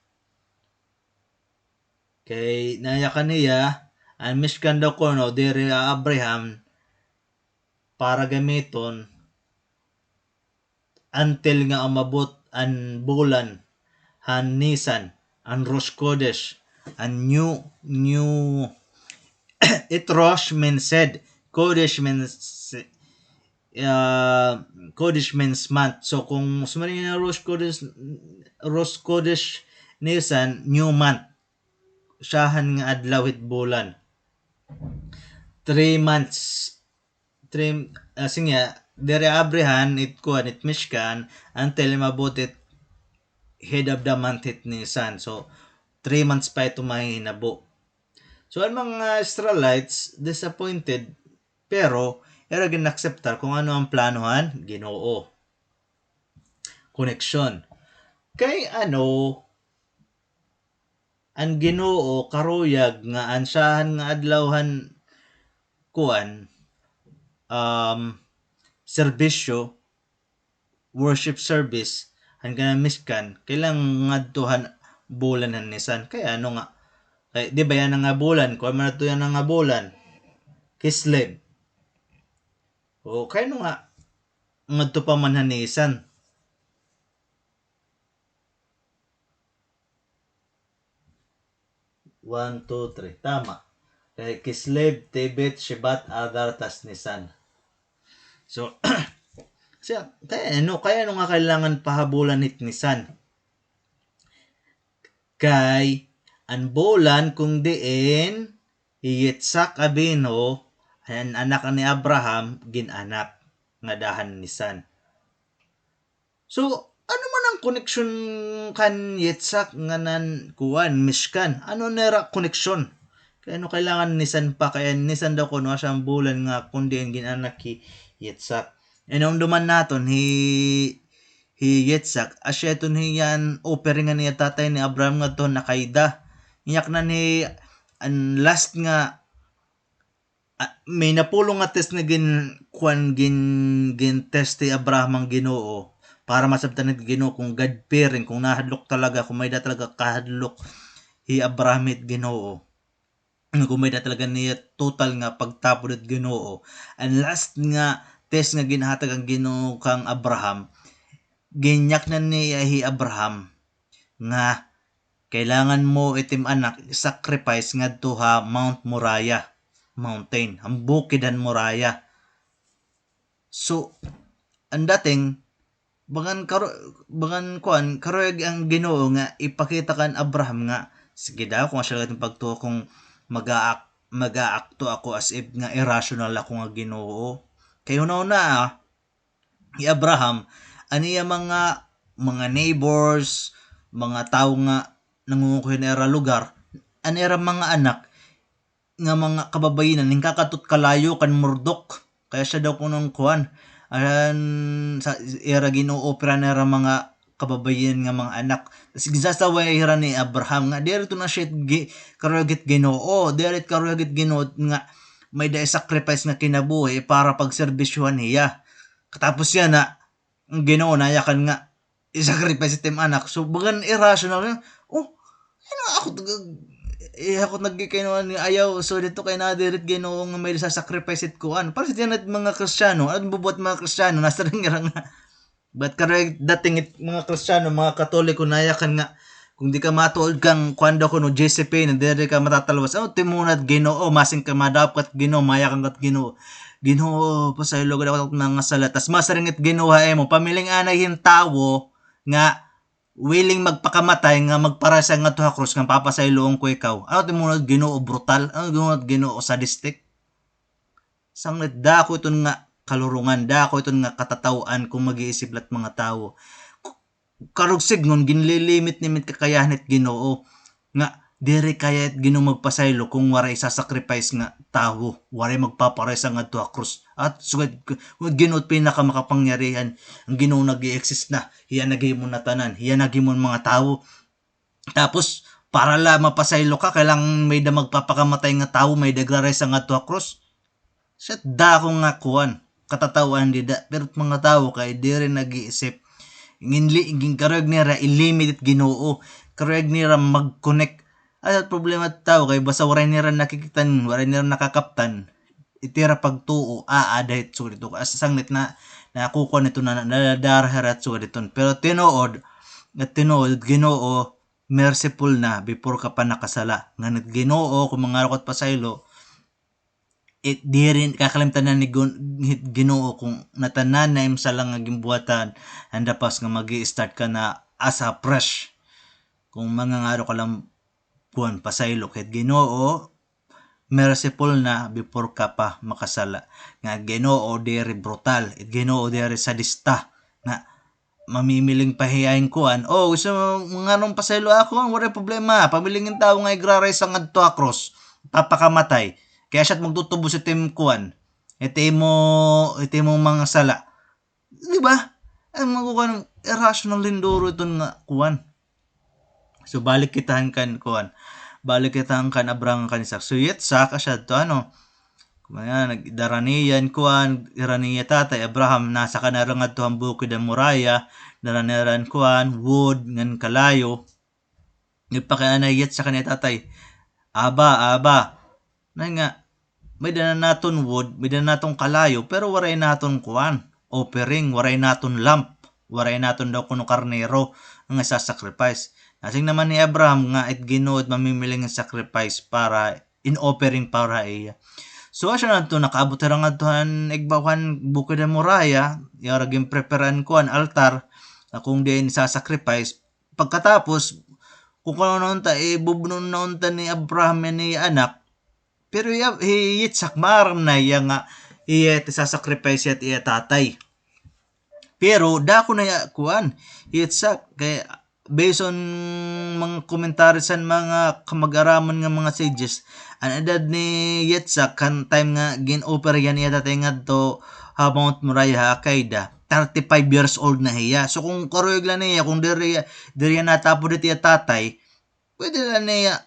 Kay nayakan hiya, an Mishkan daw kuno, diri ha Abraham, para gamiton, until nga umabot an bulan han Nisan, an Rosh Chodesh, an new, new, it Rosh means head, Chodesh means, uh, Chodesh means month. So, kung sumari nga Rosh Chodesh, Rosh Chodesh Nisan, new month. Syahan nga adlaw hit bulan. Three months, three, ah, sige, diri abrihan it kuan, it Mishkan, until maabot it head of the month hit Nisan. So, three months pa ito mahinabo. So, an mga Israelites, disappointed, pero ira gin-akseptar kung ano an plano han Ginoo. Koneksyon. Kay ano, an Ginoo karuyag nga an syahan nga adlaw han kuan, um, serbisyo, worship service, han kanang Mishkan, kailangan ngadto han bulan han Nisan. Kay ano nga, kay, di ba yana nga bulan? Kuan man adto yana nga bulan? Kislev. O, kay ano nga, ngadto pa man han Nisan? One, two, three. Tama. Kay Kislev, Tevet, Shevat, Adar, tas Nisan. So, siya, kay ano, kay ano nga kailangan pa ha bulan hit Nisan? Kay, an bulan kung diin, hi Yitzhak Avinu, an anak ni Abraham, gin-anak ngada han Nisan. So, ano man an koneksyon kan Yitzhak ngan an kuan, Mishkan? Ano nira koneksyon? Kay ano kailangan Nisan pa? Kay an Nisan daw kuno asya an bulan nga kun diin gin-anak hi Yitzhak. Inumduman naton hi, hi Yitzhak, asya iton hiya an offering han iya tatay ni Abraham ngadto han Akedah. Iyak na ni an last nga ah, may napulong nga test nga gin-, kuan, gin-, gin-test hi Abraham han Ginoo para masabtan hit Ginoo kung God-fearing, kung nahadlok talaga, kung may-ada talaga kahadlok hi Abraham hit Ginoo. Kung may-ada talaga niya total nga pagtapod hit Ginoo. An last nga test nga ginhatag han Ginoo kan Abraham, ginyaknan niya hi Abraham nga kailangan mo it im anak i-sacrifice ngadto ha Mount Moriah mountain, han bukid han Moriah. So, an dating, bagan karo-, bagan kuan, karuyag an Ginoo nga ipakita kan Abraham nga, sige daw, kung asya la it im pagtuo, kung mag-aak-, mag-aakto ako as if nga irrational ako nga Ginoo. Kay hunahuna, ah, hi Abraham, an iya mga, mga neighbors, mga tawo nga nangungukoy ha ira lugar, an ira mga anak, nga mga kababayenan, ningkakadto kalayo kan Murdoch. Kaya siya daw kuno an kuan, an sa ira gin-oopera an ira mga kababayenan nga mga anak. Tas ginsasaway hira ni Abraham nga, diri ito na siya gi-, karuyag it Ginoo, diri it karuyag it Ginoo nga may-ada i-sacrifice nga kinabuhi para pagserbisyohan hiya. Katapos yana, an Ginoo nayakan nga i-sacrifice it im anak. So, bagan irrational nga, oh, ano ako, eh, ako nagkikainuan nga ayaw, so didto kay naa diri it Ginoo nga may-ada i-sacrifice it kuan. Para sa tiyan it mga Kristiyano, ano bubuhat mga Kristiyano, nasiring nira nga, but karuyag dating it mga Kristiyano, mga Katoliko, nayakan nga, kung di ka matuod kan kuan daw kuno, J C P, na diri ka matatalwas. Ano it imo nga Ginoo, masing ka madakop kan Ginoo, mayakan ka kan Ginoo. Ginoo, pasaylo gad ako ha akon mga sala. Tas masiring it Ginoo ha imo, pamiling-anay hin tawo nga willing magpakamatay nga magparasa ngadto ha krus nga papasayloon ko ikaw. Ano it imo nga Ginoo, brutal? Ano it imo nga Ginoo, sadistic? Sanglit, dako iton nga kalurongan, dako iton nga katataw-an kon mag-iisip la it mga tawo. Karuyag sidngon, ginlilimit-limit kakayahan it Ginoo. Nga, diri kaya it Ginoo magpasaylo kon waray isa-sacrifice nga tawo, waray magpaparasa ngadto ha krus. At sugad, Ginoo it pinakamakapangyarihan, an Ginoo nag-i-exist na, hiya naghimo na tanan, hiya naghimo an mga tawo. Tapos, para la mapasaylo ka, kailangan may-ada magpapakamatay nga tawo, may-ada igraraysa ngadto ha krus. Sa dako nga kuan, katataw-an dida, pero it mga tawo kay diri nag-iisip. Ginli-, gin-, karuyag nira i-limit it Ginoo, karuyag nira mag-connect. Ay, it problema it tawo kay basta waray nira nakikita-an, waray nira nakakaptan, it ira pagtuo, aada hit sugad hiton. As sanglit na, nakukuan hiton na, nadadara hira hit sugad hiton. Pero tinuod, it tinuod, Ginoo, merciful na before ka pa nakasala. Ngan it Ginoo, kon mangaro ka hit pasaylo, it diri, kakalimtan na ni Gun-, hit Ginoo kon natanan na im sala nga ginbuhatan, an the past nga mag-i-start ka na as a fresh. Kon mangangaro ka la kuan, pasaylo, kay it Ginoo, merciful na before ka pa makasala. Nga Ginoo diri brutal, it Ginoo diri sadista, nga mamimiling pa hiya hin kuan. O, gusto mo nganong pasaylo ako, waray problema. Pamiling hin tawo nga igraraysa ngadto ha krus, papakamatay. Kay asya it magtutubos it im kuan, it imo, it imo mga sala. Di ba? Ay, mga kuan, irrational hin duro iton nga kuan. So, balik kita han kan kuan. Balik kita han kan Abraham, kan Isaac. So, Yitzhak, asya adto, ano, kuan, nagdara niya hin kuan, hira niya tatay, Abraham, nasaka na hira ngadto han Bukid han Moriah, dara nira hin kuan, wood, ngan kalayo. Nagpakiana hi Yitzhak kan iya tatay, "Aba, aba, na nga, may-ada na naton wood, may-ada na naton kalayo, pero waray naton kuan, offering, waray naton lamb, waray naton daw kuno karnero nga isa-sacrifice." Nasiring naman hi Abraham nga it Ginoo it mamimiling hin sacrifice para in offering para ha iya. So, asya na adto, nakaabot hira ngadto han igbaw han Bukid han Moriah, iya hira ginpreparehan kuan, altar, nga kon diin isa-sacrifice. Pagkatapos, kon kuan na unta, ibubno na unta ni Abraham an iya anak. Pero iya, hi Yitzhak, maaram na hiya nga iya it isa-sacrifice hiya it iya tatay. Pero dako na hiya, kuan, hi Yitzhak, kay based on mga commentaries han mga kamag-araman nga mga sages, an edad ni Yitzhak han time nga gin-offer hiya an iya tatay ngadto ha Mount Moriah, ha Akedah, thirty-five years old na hiya. So, kon karuyag la niya, kon diri, diri hiya natapod hit iya tatay, pwede la niya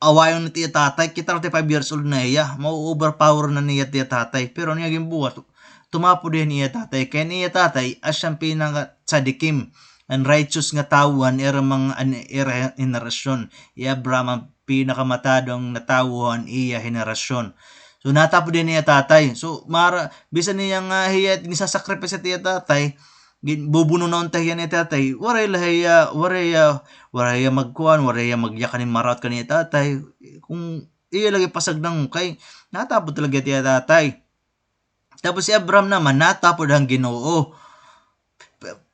awayon it iya tatay, kay thirty-five years old na hiya, mau-overpower na niya it iya tatay. Pero an iya ginbuhat, tumapod hiya han iya tatay. Kay an iya tatay, asya an pinaka-tzadikim, an righteous nga tawo han ira mga, an ira henerasyon. Hi Abraham an pinakamatadong nga tawo han iya henerasyon. So, natapod hiya han iya tatay. So, mara-, bisan niya nga hiya it ginsa-sacrifice it iya tatay, gin-, bubuno na unta hiya ni tatay, waray la hiya, waray hiya, waray hiya magkuan, waray hiya magyakan hin maraot kan iya tatay. Kon iya lagi pasagdan, kay natapod talaga it iya tatay. Tapos hi Abraham naman, natapod han Ginoo.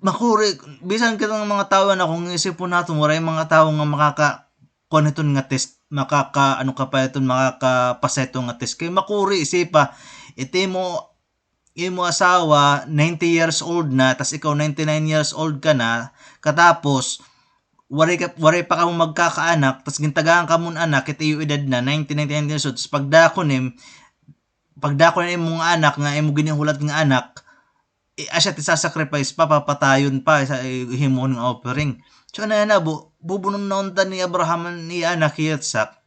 Makuri, bisan kita nga mga tawo na, kon isipon naton, waray mga tawo nga makaka-, kuan hiton nga test. makaka-, ano ka pa iton, makakapasa hito nga test. Kay makuri, isipa, it imo, imo asawa, ninety years old na, tas ikaw, ninety-nine years old ka na, katapos, waray ka, waray pa kamo magkakaanak, tas gintagaan kamo hin anak, it iyo edad na, ninety, ninety-nine years old, tas pagdako nim, pagdako na imo nga anak, nga imo ginhuhulat nga anak, i-, asya it isa-sacrifice pa, papatayon pa, isa, i-, himuon nga offering. So, ano na, bu-, bubunon na unta ni Abraham an iya anak, hi Yitzhak.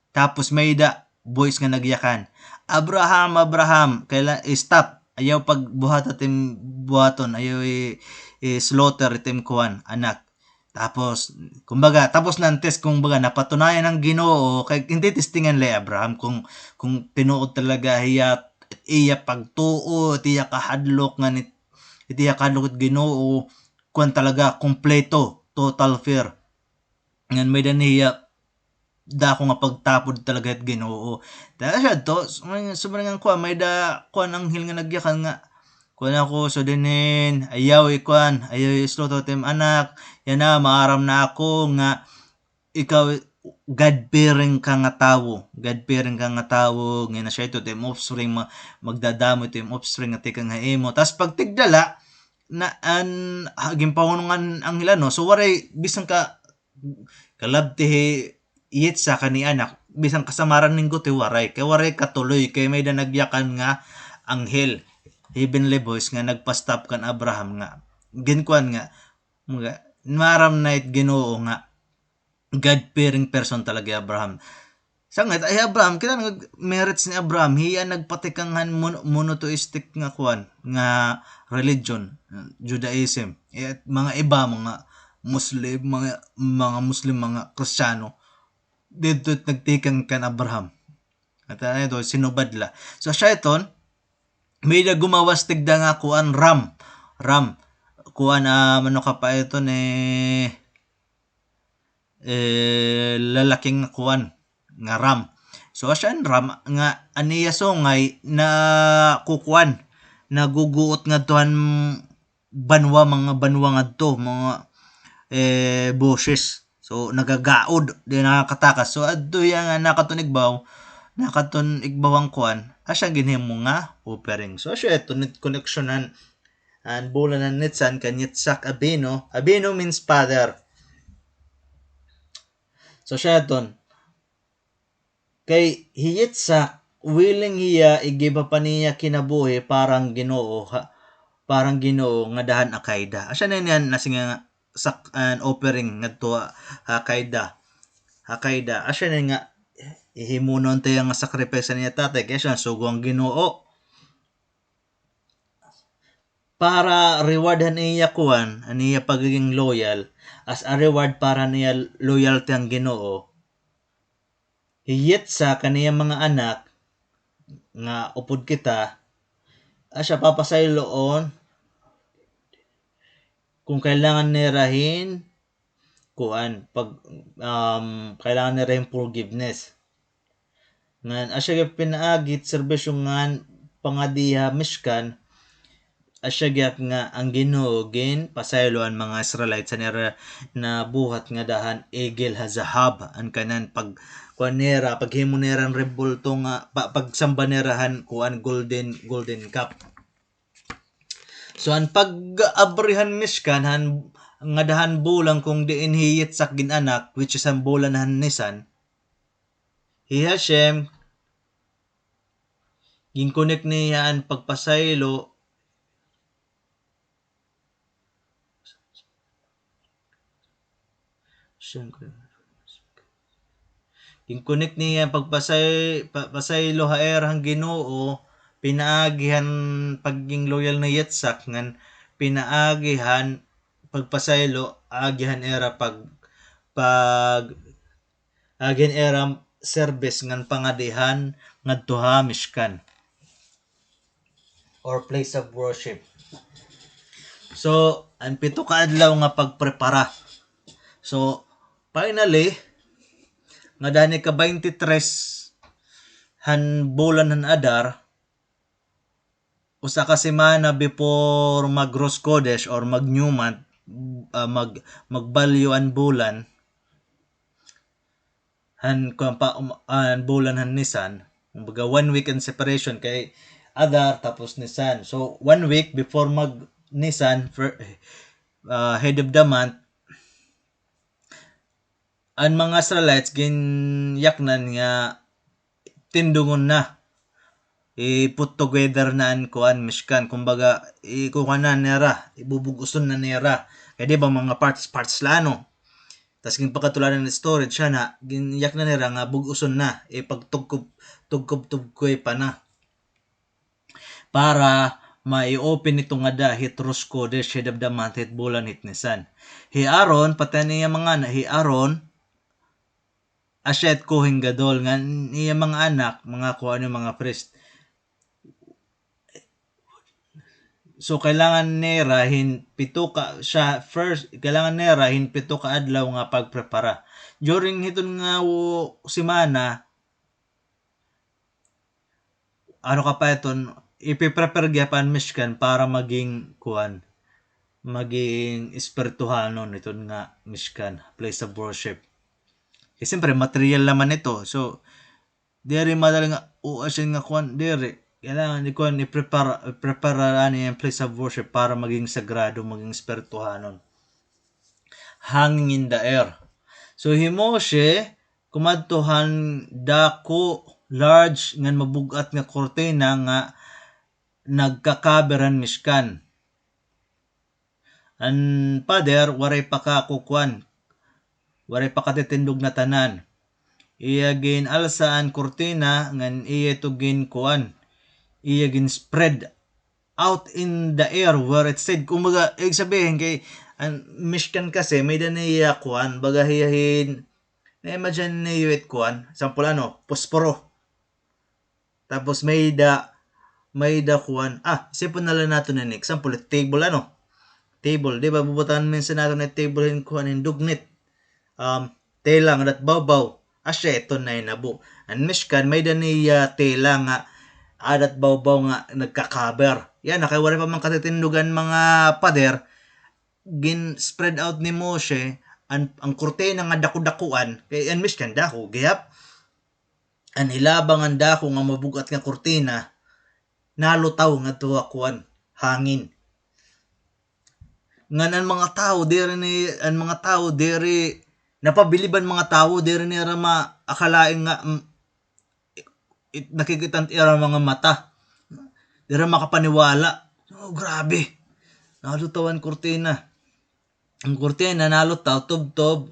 Tapos may-ada voice nga nagyakan, "Abraham, Abraham, kaila-, stop. Ayaw pagbuhat it im buhaton, ayaw i-, i-slaughter it im kuan, anak." Tapos, kumbaga, tapos na an test, kumbaga, napatunayan han Ginoo, kay ginti-testingan la hi Abraham kung, kung tinuod talaga hiya, iya pagtuo, it iya kahadlok ngan it, it iya kahadlok it Ginoo, kuan talaga, kompleto, total faith. Ngan may-ada niya dako nga pagtapod talaga hit Ginoo. Dara siya to, sumari-, sumari nga kuan, may-ada kuan anghel nga nagyakan nga, kuan ako, so dinhin, ayaw ikuan, ayaw i-slaughter it im anak, yana, maaram na ako nga ikaw, God-fearing ka nga tawo, God-fearing ka nga tawo, nga na siya ito, it im offspring, ma-, magdadamo it im offspring nga tikang ha imo. Tas pagtigda la, na, an, ha, ginpahunong an anghel, ano, so waray, bisan ka, kalabti hi Yitzhak kan iya anak, bisan kasamaran nin guti, waray. Kay waray katuloy, kay may-ada nagyakan nga anghel, heavenly voice nga nagpa-stop kan Abraham nga, ginkuan nga, mga, maaram na it Ginoo nga, God-fearing person talaga hi Abraham. Sanglit, ay Abraham, kita nga merits ni Abraham, hiya nagpatikang han mon-, monotheistic nga kuan, nga religion, Judaism. Eh, mga iba, mga Muslim, mga, mga Muslim, mga Kristiyano, didto nagtikang kan Abraham. At ano ito, sinubad la. So, siya iton, may-ada gumawas tigda nga kuan, ram. Ram. Kuan, ah, ano ka pa ito ni, eh, lalaki nga kuan, nga ram. So, asya an ram nga an iya sungay nakukuan, naguguot ngadto han banwa, mga banwa ngadto, mga, eh, bushes. So, nagagaod, di nakakatakas. So, adto hiya nga nakadto han igbaw, nakadto han igbaw han kuan, asya ginhimo nga offering. So, asya ito, it connection han, an bulan han Nisan kan Yitzhak Avinu. Avinu means father. So, siya iton. Kay hi Yitzhak, willing hiya i-give up an iya kinabuhi para han Ginoo, ha, para han Ginoo ngada han Akedah. Asya na niyan nasiring nga sak-, an offering ngadto ha, ha Akedah. Ha Akedah. Asya na nga, ihimo na unta hiya nga sacrifice han iya tatay, kay asya, sugo han Ginoo. Para reward han iya kuan, an iya pagiging loyal, as a reward para han iya loyalty han Ginoo, hi Yitzhak kan iya mga anak, nga upod kita, asya papasayloon kon kailangan nira hin kuan, pag, um, kailangan nira hin forgiveness. Ngan asya gihap pinaagi it serbisyo ngan pangadi ha Mishkan, asya gihap nga an Ginoo ginpasaylo an mga Israelites han ira nabuhat ngada han Egel HaZahav, an kanan pag-, kuan nira, paghimo nira hin rebulto nga, pa-, pagsamba nira han kuan, golden, golden calf. So, an pag-abri han Mishkan, han, ngada han bulan kon diin hi Yitzhak gin-anak, which is an bulan han Nisan, hi Hashem, gin-connect niya an pagpasaylo, Siyempre. Gin-connect niya an pagpasay-, pa-, pasaylo ha ira han Ginoo, pinaagi han pagiging loyal ni Yitzhak, ngan pinaagi han pagpasaylo, agi han ira pag-, pag-, agi han ira service ngan pangadihan ngadto ha Mishkan or place of worship. So, an pito ka adlaw nga pagprepara. So, finally, ngada han ika-baynte tres han bulan han Adar, usa ka semana before mag-Rosh Chodesh or mag-New Month, ah, mag-, magbalyo an bulan, han, kuan pa, um, an bulan han Nisan. Kumbaga, one week an separation kay Adar tapos Nisan. So, one week before mag Nisan, fir-, ah, head of the month, an mga Israelites ginyaknan nga tindugon na. I-put together na an kuan, Mishkan. Kumbaga, ikukuan na nira, ibubug-oson na nira. Kay di ba mga parts, parts la, no? Tas ginpakadto la an storage, siya na, ginyaknan nira nga bug-oson na, ipagtugkob, tugkob-tugkoy pa na. Para mai-open ito ngada hit Rosh Chodesh, head of the month, hit bulan, hit Nisan. Hi Aaron, pati an iya mga anak, hi Aaron, asya it Kohen Gadol, ngan iya mga anak, mga kuan, mga priest. So, kailangan nira hin pito ka, siya first, kailangan nira hin pito ka adlaw nga pagprepara. During hiton nga wo-, semana, ano ka pa iton, ipiprepare gihap an Mishkan para maging, kuan, maging espirituhanon iton nga Mishkan, place of worship. Kay siyempre, material naman ito. So, diri madali nga, o, as in nga, kuan, diri. Kailangan, di, kuan, i-prepare, i-prepare ani an place of worship para maging sagrado, maging espirituhanon. Hanging in the air. So, hi Moshe, kumadto han dako, large, ngan mabug-at nga kurtina nga nagka-cover han Mishkan. An pader, waray pa kakukuan, waray pa katitindog na tanan. Iya gin-alsa an kurtina, ngan iya ito ginkuan, iya gin-spread out in the air where it said. Kumbaga, ibig sabihin kay, an Mishkan kasi, may-ada niya kuan, baga hiya hin, na-imagine niyo it kuan, sample ano, posporo. Tapos may-ada, may-ada kuan, ah, isipon na la naton ini, example, table ano, table, di ba, bubutangan minsan naton it table hin kuan, hin dugnit. Um, tela nga adat bawbaw, asya ito nahinabo. An Mishkan, may-ada niya tela nga adat bawbaw nga nagka-cover. Yana, kay waray pa man katitindog an mga pader, gin-spread out ni Moshe an, an kurtina nga dako-dakuan, kay an Mishkan dako gihap. An hilaba ngan dako nga mabug-at nga kurtina, nalutaw ngadto ha kuan, hangin. Ngan an mga tawo diri ni, an mga tawo diri, napabilib an mga tawo, diri nira maakalain nga, mm, it-, nakikita it ira mga mata. Diri makapaniwala. Oh, grabe. Nalutaw an kurtina. An kurtina nalutaw, tubtob.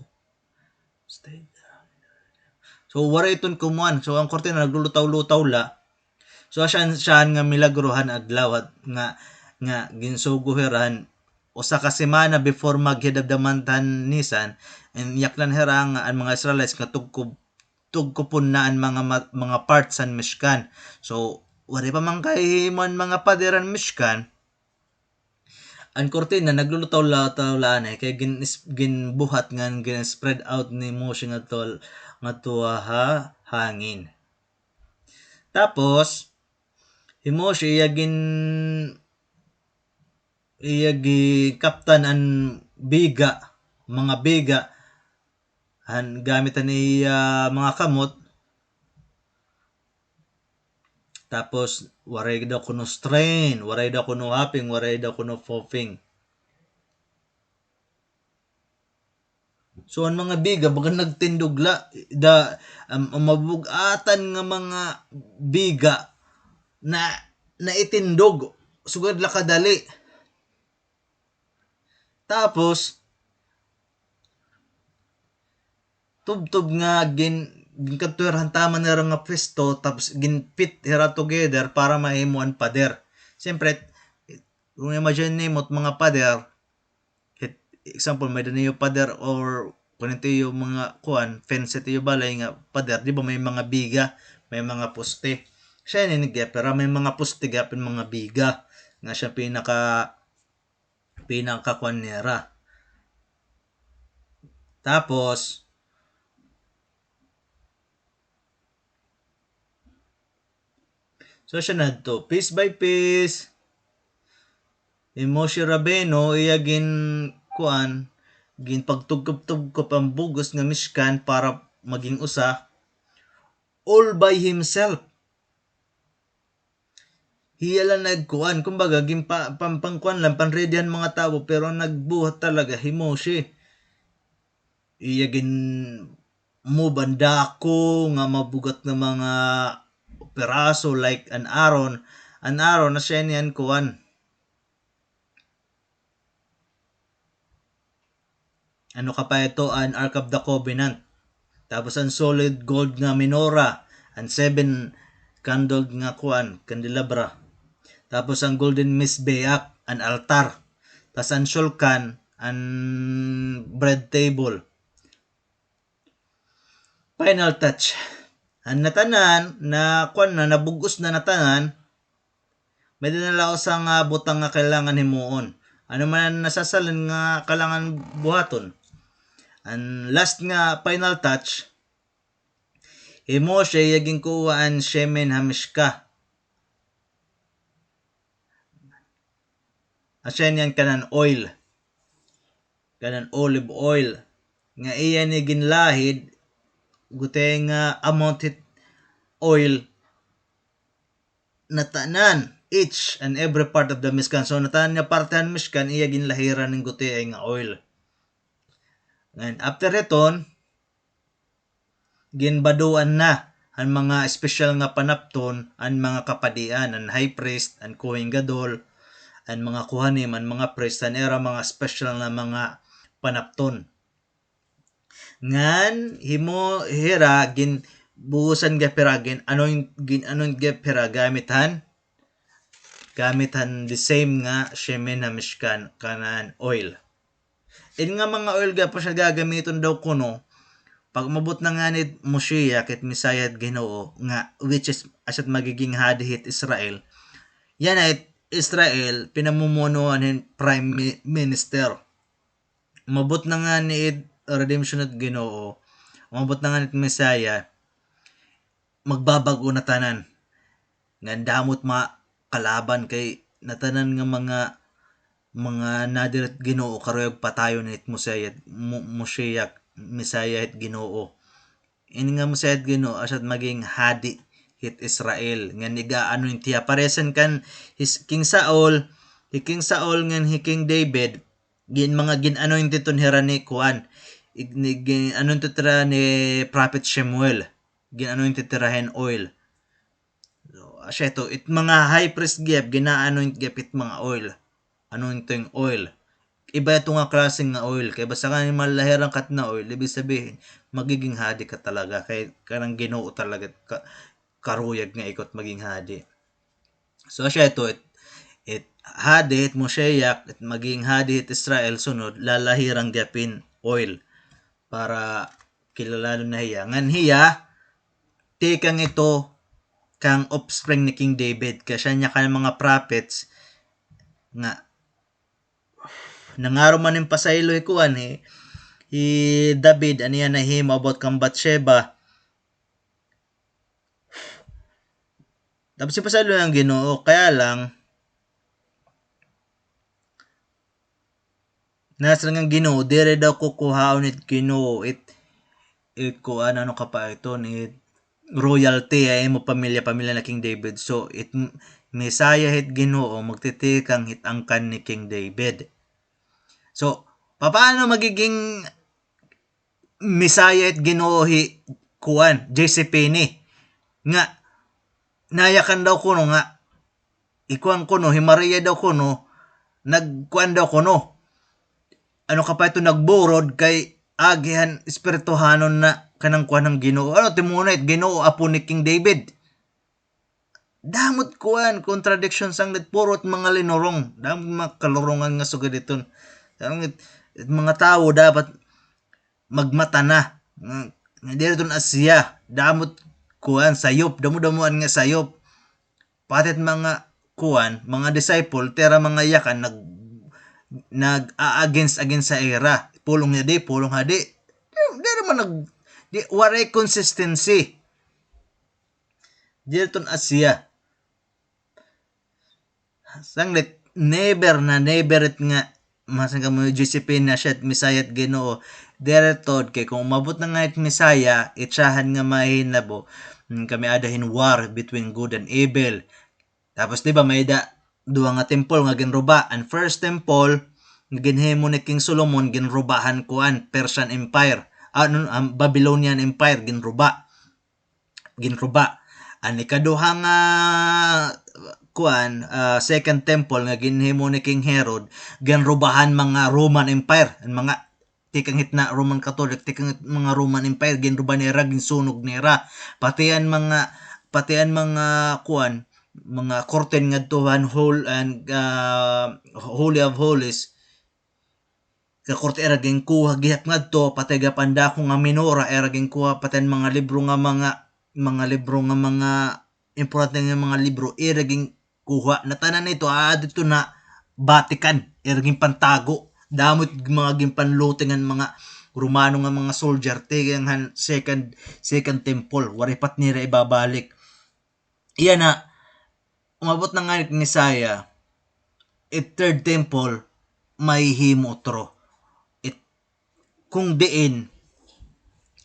So, waray iton kumuan. So, an kurtina naglulutaw-lutaw la. So, asya, asya nga milagro han adlaw hat-, nga, nga ginsugo hira han usa ka semana before mag head of the month han Nisan, inyaknan hira nga an mga Israelites nga tugkob-, tugkopon na an mga ma-, mga parts han Mishkan. So, waray pa man kahimo an mga pader han Mishkan. An kurtina, naglulutaw-lutaw la anay, kay gin-, ginbuhat ngan gin-spread out ni Moshe ngadto, ngadto ha hangin. Tapos, hi Moshe, iya gin-, iya ginkaptan an biga, mga biga, han gamit han iya mga kamot. Tapos, waray daw kuno strain, waray daw kuno huffing, waray daw kuno puffing. So, an mga biga, baga nagtindog la, da, am-, an mabug-atan nga mga biga na, naitindog, sugad la kadali. Tapos, tubtob nga gin-, ginkadto hira han tama nira nga pwesto, tapos gin-fit hira together para mahimo an pader. Siyempre, kung imagine nimo it mga pader, it, example, may-ada niyo pader or kuan it iyo mga kuan, fence it iyo balay nga pader, di ba may mga biga, may mga poste. Siya ini gihap, pero may mga poste gihap, mga biga, nga siya pinaka pinakakuan nira. Tapos, so siya nadto, piece by piece. Hi Moshe Rabbeinu, iya gin-, kuan, ginpagtugkop-tugkop an bug-os nga Mishkan para maging usa, all by himself. Hiya lang nagkuan, kumbaga, gin pa-, pam-, pangkuan lang, panready han mga tawo, pero an nagbuhat talaga, hi Moshe. Iya gin-move an dako nga mabugat nga mga piraso, like an Aron. An Aron, asya ini an kuan. Ano ka pa ito, an Ark of the Covenant. Tapos an solid gold nga menorah, an seven candled nga kuan, candelabra. Tapos an golden mizbeach, an altar. Tas an shulchan, an bread table. Final touch. An natanan, na kuan na, nabug-os na natanan, may-ada na la usa nga butang nga kailangan himuon. Ano man an nasasalin nga kailangan buhaton? An last nga final touch, hi Moshe iya ginkuha an shemen hamishkah. Asya niyan kanan oil. Kanan olive oil. Nga iya ni ginlahid, gutiay nga amount hit oil natanan, each and every part of the Mishkan. So, natanan nga parte han Mishkan, iya ginlahiran hin gutiay nga oil. Ngan, after hiton, ginbaduan na an mga espesyal nga panapton, an mga kapadian, an high priest, an Kohen Gadol, an mga kohanim, an mga priest, an ira mga espesyal nga mga panapton. Ngan himo hira gin-, bugosan gihap hira, gin-anoint, gin-anoint gihap hira gamit han, gamit han the same nga shemen hamishkan, kanan oil. Ini nga mga oil gihapon siya gagamiton daw kuno pag umabot na ngani it Moshiach, it Messiah, it Ginoo, nga, which is, asya it magiging hadi hit Israel. Yana it Israel, pinamumunuan hin prime mi-, minister. Umabot na ngani it redemption hit Ginoo, umabot na ngani it Messiah, magbabag-o na tanan. Ngan damo it mga kalaban kay natanan nga mga, mga nadiri hit Ginoo karuyag patayon hit Mosiah, Mo-, Moshiach, Messiah hit Ginoo. Ini nga Messiah hit Ginoo, asya it maging hadi hit Israel. Ngan iga-anoint hiya. Paresan kan his-, King Saul, hi King Saul ngan hi King David, gin-, mga gin-anoint iton hira ni kuan. Ig-, ni-, gin-anoint ito hira ni Prophet Shemuel. Gin-anoint ito hira hin oil. So, asya ito, it mga high priest gihap, gina-anoint gihap it mga oil. Anointing oil. Iba ito nga klase nga oil. Kay basta ka ni malahiran ka hit na oil, ibig sabihin, magiging hadi ka talaga. Kay kanang Ginoo talaga ka-, karuyag nga ikaw it maging hadi. So, asya ito, it, it hadi, it Moshiach, it maging hadi, it Israel, sunod, lalahiran gihap hin oil para kilaladon na hiya. Ngan hiya, tikang ito kang offspring ni King David. Kay asya niya kan mga prophets nga nangaro man hin pasaylo hi kuan, hi, hi David, an iya nahimo about kan Bathsheba. Tapos ipasaylo niya an Ginoo, kaya lang, nasiring an Ginoo, diri daw kukuhaon it Ginoo, it, it kuan, ano ka pa ito, it royalty, ay imo pamilya, pamilya na King David. So, it m-, Messiah hit Ginoo, magtitikang hit angkan ni King David. So, papaano magiging Messiah it Ginoo hi kuan, J C Penney? Nga, nayakan daw kuno nga, ikuan kuno, hi Maria daw kuno, nagkuan daw kuno. Ano ka pa ito, nagburod kay agi han espirituhanon na kanang kuan han Ginoo. Ano, timuna it Ginoo, apo ni King David. Damo it kuan, contradiction sanglit, puro it mga linurong. Damo it mga kalurongan nga sugad iton. Sanglit, it mga tawo dapat magmata na. Nga, nga diri iton Asia. Damo it kuan, sayop, damo-damoan nga sayop. Pati it mga kuan, mga disciple, tira mga yakan, nag-, nag-a-against, against sa ira. Pulong niya di, pulong ha di. Di, diri man nag-, di, waray consistency. Diri iton Asia. Sanglit, never na, never it nga, masang kamo J C Penney na siya, Messiah it Ginoo. Diri tuod kay kon umabot na ngani it Messiah, it syahan nga mahihinabo, mm, kami-ada hin war between good and evil. Tapos, di ba, may-ada duha nga temple nga ginruba. An first temple nga ginhimo ni King Solomon, ginruba han kuan, Persian Empire. Ano, an Babylonian Empire, ginruba. Ginruba. An ikaduha nga, kuan, ah, second temple nga ginhimo ni King Herod, ginruba han mga Roman Empire, an mga tikang hit na Roman Catholic, tikang hit mga Roman Empire, ginruba nira, ginsunog nira. Pati an mga, pati an mga, kuan, mga curtain ngadto han hol-, an, ah, Holy of Holies, ka korte ira ginkuha gihap ngadto, pati gihap an dako nga menorah ira ginkuha, pati an mga libro nga mga, mga libro nga mga, importante nga mga libro, ira ginkuha. Natanan ito, ah, didto na Vatican, ira ginpantago. Damo it mga ginpanlooting han mga Romano nga mga soldier, tikang han second, second temple, waray pa it nira ibabalik. Iya na, umabot na ngani it Messiah, it third temple, mahihimo utro. It, kung diin,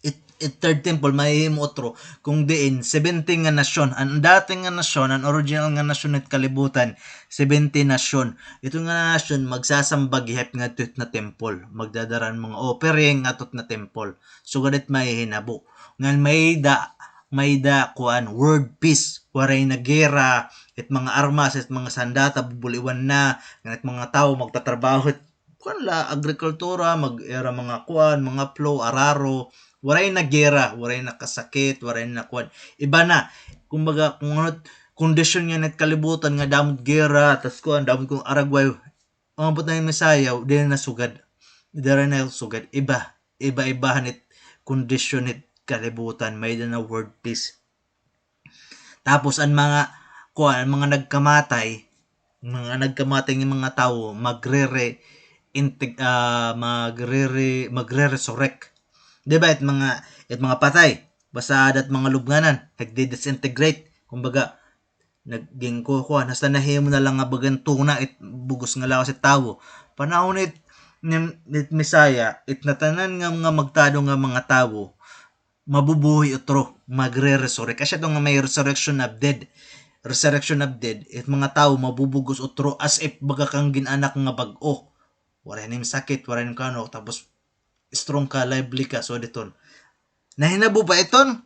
it, it third temple, mahihimo utro, kung diin, seventy nga nasyon, an dati nga nasyon, an original nga nasyon hit kalibutan, seventy nasyon. Ito nga nasyon, magsasamba gihap ngadto hit na temple, magdadara han mga offering ngadto hit na temple. Sugad it mahihinabo. Ngan may-ada, may-ada, kuan, world peace. Waray na gera, it mga armas, it mga sandata, bubuliwan na, ngan it mga tawo magtatrabaho, it, kuan la, agrikultura, mag-, ira mga kuan, mga plow, araro. Waray na gera, waray na kasakit, waray na kuan. Iba na, kumbaga, kung ano, kondisyon nga nagkalibutan nga damo it gera, tas kuan, damo it kuan, aragway, umabot na hin Messiah, diri na sugad. Diri na sugad. Iba, iba-iba han it kondisyon hit kalibutan, may-ada na world peace. Tapos an mga, kuan, an mga nagkamatay, mga nagkamatay nga mga tawo, magrere-, integ-, ah, magrere-, magre-resurrect. Di ba, it mga, it mga patay, basta aada it mga lubnganan, nagdi-disintegrate. Kumbaga, nagginkukuan, hasta nahimo na la nga bagan tuna it bug-os nga lawas it tawo. Panahon it, ni, ni Messiah, it natanan nga mga magtado nga mga tawo, mabubuhi utro, magre-resurrect. Asya ito nga may resurrection of dead. Resurrection of dead, it mga tawo mabubug-os utro as if baga kang gin-anak nga bag-o. Waray nim sakit, waray nim kano, tapos strong ka, lively ka, so diton. Nahinabo ba iton?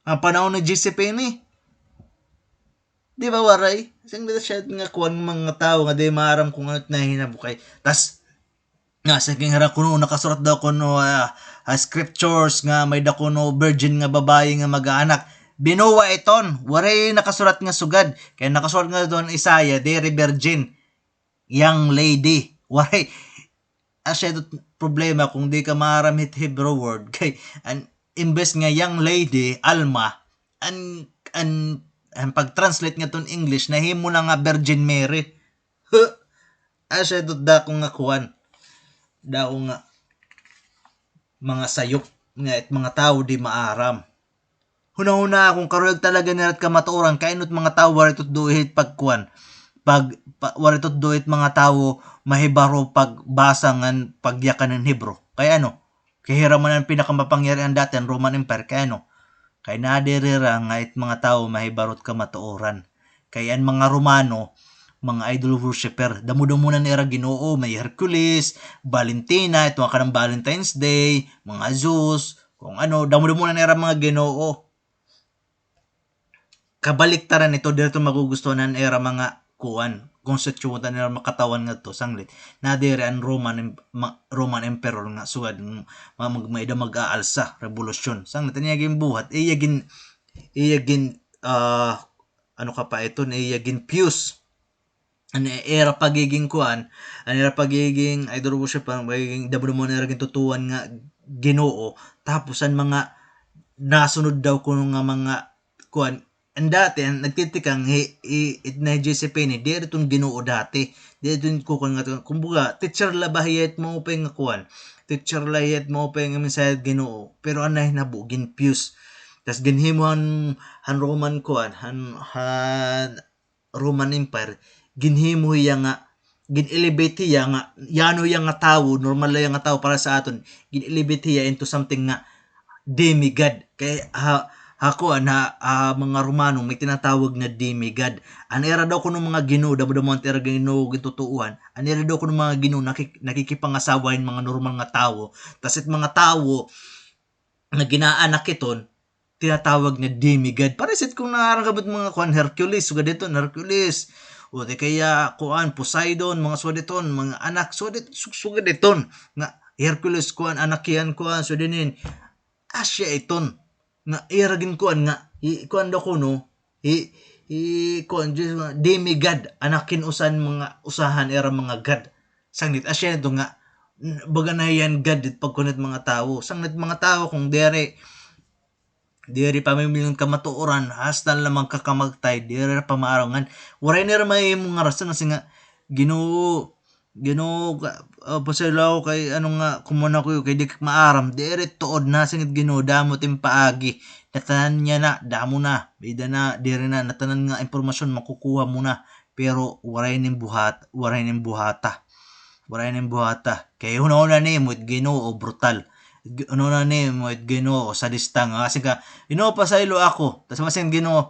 An panahon ni J C Penney? Di ba waray? Sing dito siya nga kuan mga tawo nga di maaram kung ano it nahinabo kay. Tas, nga, sige nga hira kuno, nakasurat daw kuno, ah, ah, scriptures nga may-ada kuno virgin nga babaye nga mag-aanak. Binuwa iton, waray nakasurat nga sugad. Kay nakasurat nga doon Isaiah, diri virgin. Young lady. Waray. Asya ito problema kung di ka maaram hit Hebrew word. Kay, an, imbes nga young lady, Alma, an, an, an pag-translate nga ton English, nahimo na nga Virgin Mary. Huh? Asya ito dako nga kuan. Dako nga mga sayop nga it mga tawo di maaram. Hunahunaa kon karuyag talaga nira it kamatuoran, kay ano it mga tawo waray tutdo hit pagkuan. Pag, pa, waray tutdo hit mga tawo mahibaro pagbasa ngan pagyakan hin Hebrew. Kay ano? Kay hira man an pinakamapangyarihan dati, an Roman Empire. Kay ano? Kay nadiri hira nga it mga tawo mahibaro it kamatuoran. Kay an mga Romano, mga idol worshipper. Damo-damo na nira ginoo, may Hercules, Valentina, ito nga kanang Valentine's Day, mga Zeus, kung ano, damo-damo na nira mga ginoo. Kabaliktaran ito, diri ito magugustuhan an ira mga kuan, constituent an ira mga katawan ngadto, sanglit. Nadiri an Roman em-, ma-, Roman Emperor nga sugad, ma-, mag-, may-ada mag-aalsa, rebolusyon. Sanglit, an iya ginbuhat, iya gin-, iya gin-, ah, ano ka pa ito, iya gin-fuse. An ira pagiging kuan, an ira pagiging idol worship, an pagiging damo-damo an ira gintutuohan nga ginoo. Tapos an mga nasunod daw kuno nga mga kuan, an dati, an nagtitikang hi, hi, it na J C Penney, diri iton ginoo dati. Diri iton kukuan nga, kumbaga, teacher la ba hiya it maupay nga kuan. Teacher la hiya it maupay nga mensahe ginoo. Pero an nahinabo, gin-fuse. Tas ginhimo han, han Roman kuan, han, han Roman Empire, ginhimo hiya nga gin-elevate hiya nga, yano hiya nga tawo, normal la hiya nga tawo para sa aton, gin-elevate hiya into something nga demigod. Kay ha, ha kuan, ha, ha mga Romano, may tinatawag nga demigod. An ira daw kuno mga ginoo, damo-damo an ira ginoo, gintutuohan. An ira daw kuno mga ginoo, nakik-, nakikipangasawa hin mga normal nga tawo. Tas it mga tawo nga ginaanak iton, tinatawag nga demigod. Paresit kon naaram kamo mga kuan, Hercules, sugad iton, Hercules. O di kaya, kuan, Poseidon, mga sugad iton, mga anak, sugad it-, su-, sugad iton. Nga, Hercules, kuan, anak hiyan, kuan, sugad inin. Asya iton. Nga, ira ginkuan nga, hi, kuan daw kuno, hi, hi, kuan, Diyos nga, demigod, anak hin usan mga, usahan ira mga god. Sanglit, asya ito nga, n-, baga na hiyan god, it pagkuan hit mga tawo. Sanglit mga tawo, kon diri, diri pamimilngon kamatuoran, hasta la magkakamatay, diri ra pamaaram ngan. Waray nira mahimo nga rason, kasi nga, Ginoo, Ginoo, ka, ah, pasaylo ako kay ano nga, kumuna ko kay di ka maaram, diri tuod na, sanglit Ginoo, damo it im paagi. Natanan niya na, damo na, bida na, diri na, natanan nga impormasyon makukuha mo na. Pero waray nim buhat, waray nim buhata. Waray nim buhata. Kay hunahuna nimo, it Ginoo, brutal. Gi-, hunahuna nimo, it Ginoo, sadista nga. Kasi ka, Ginoo, pasaylo ako. Tas masin Ginoo,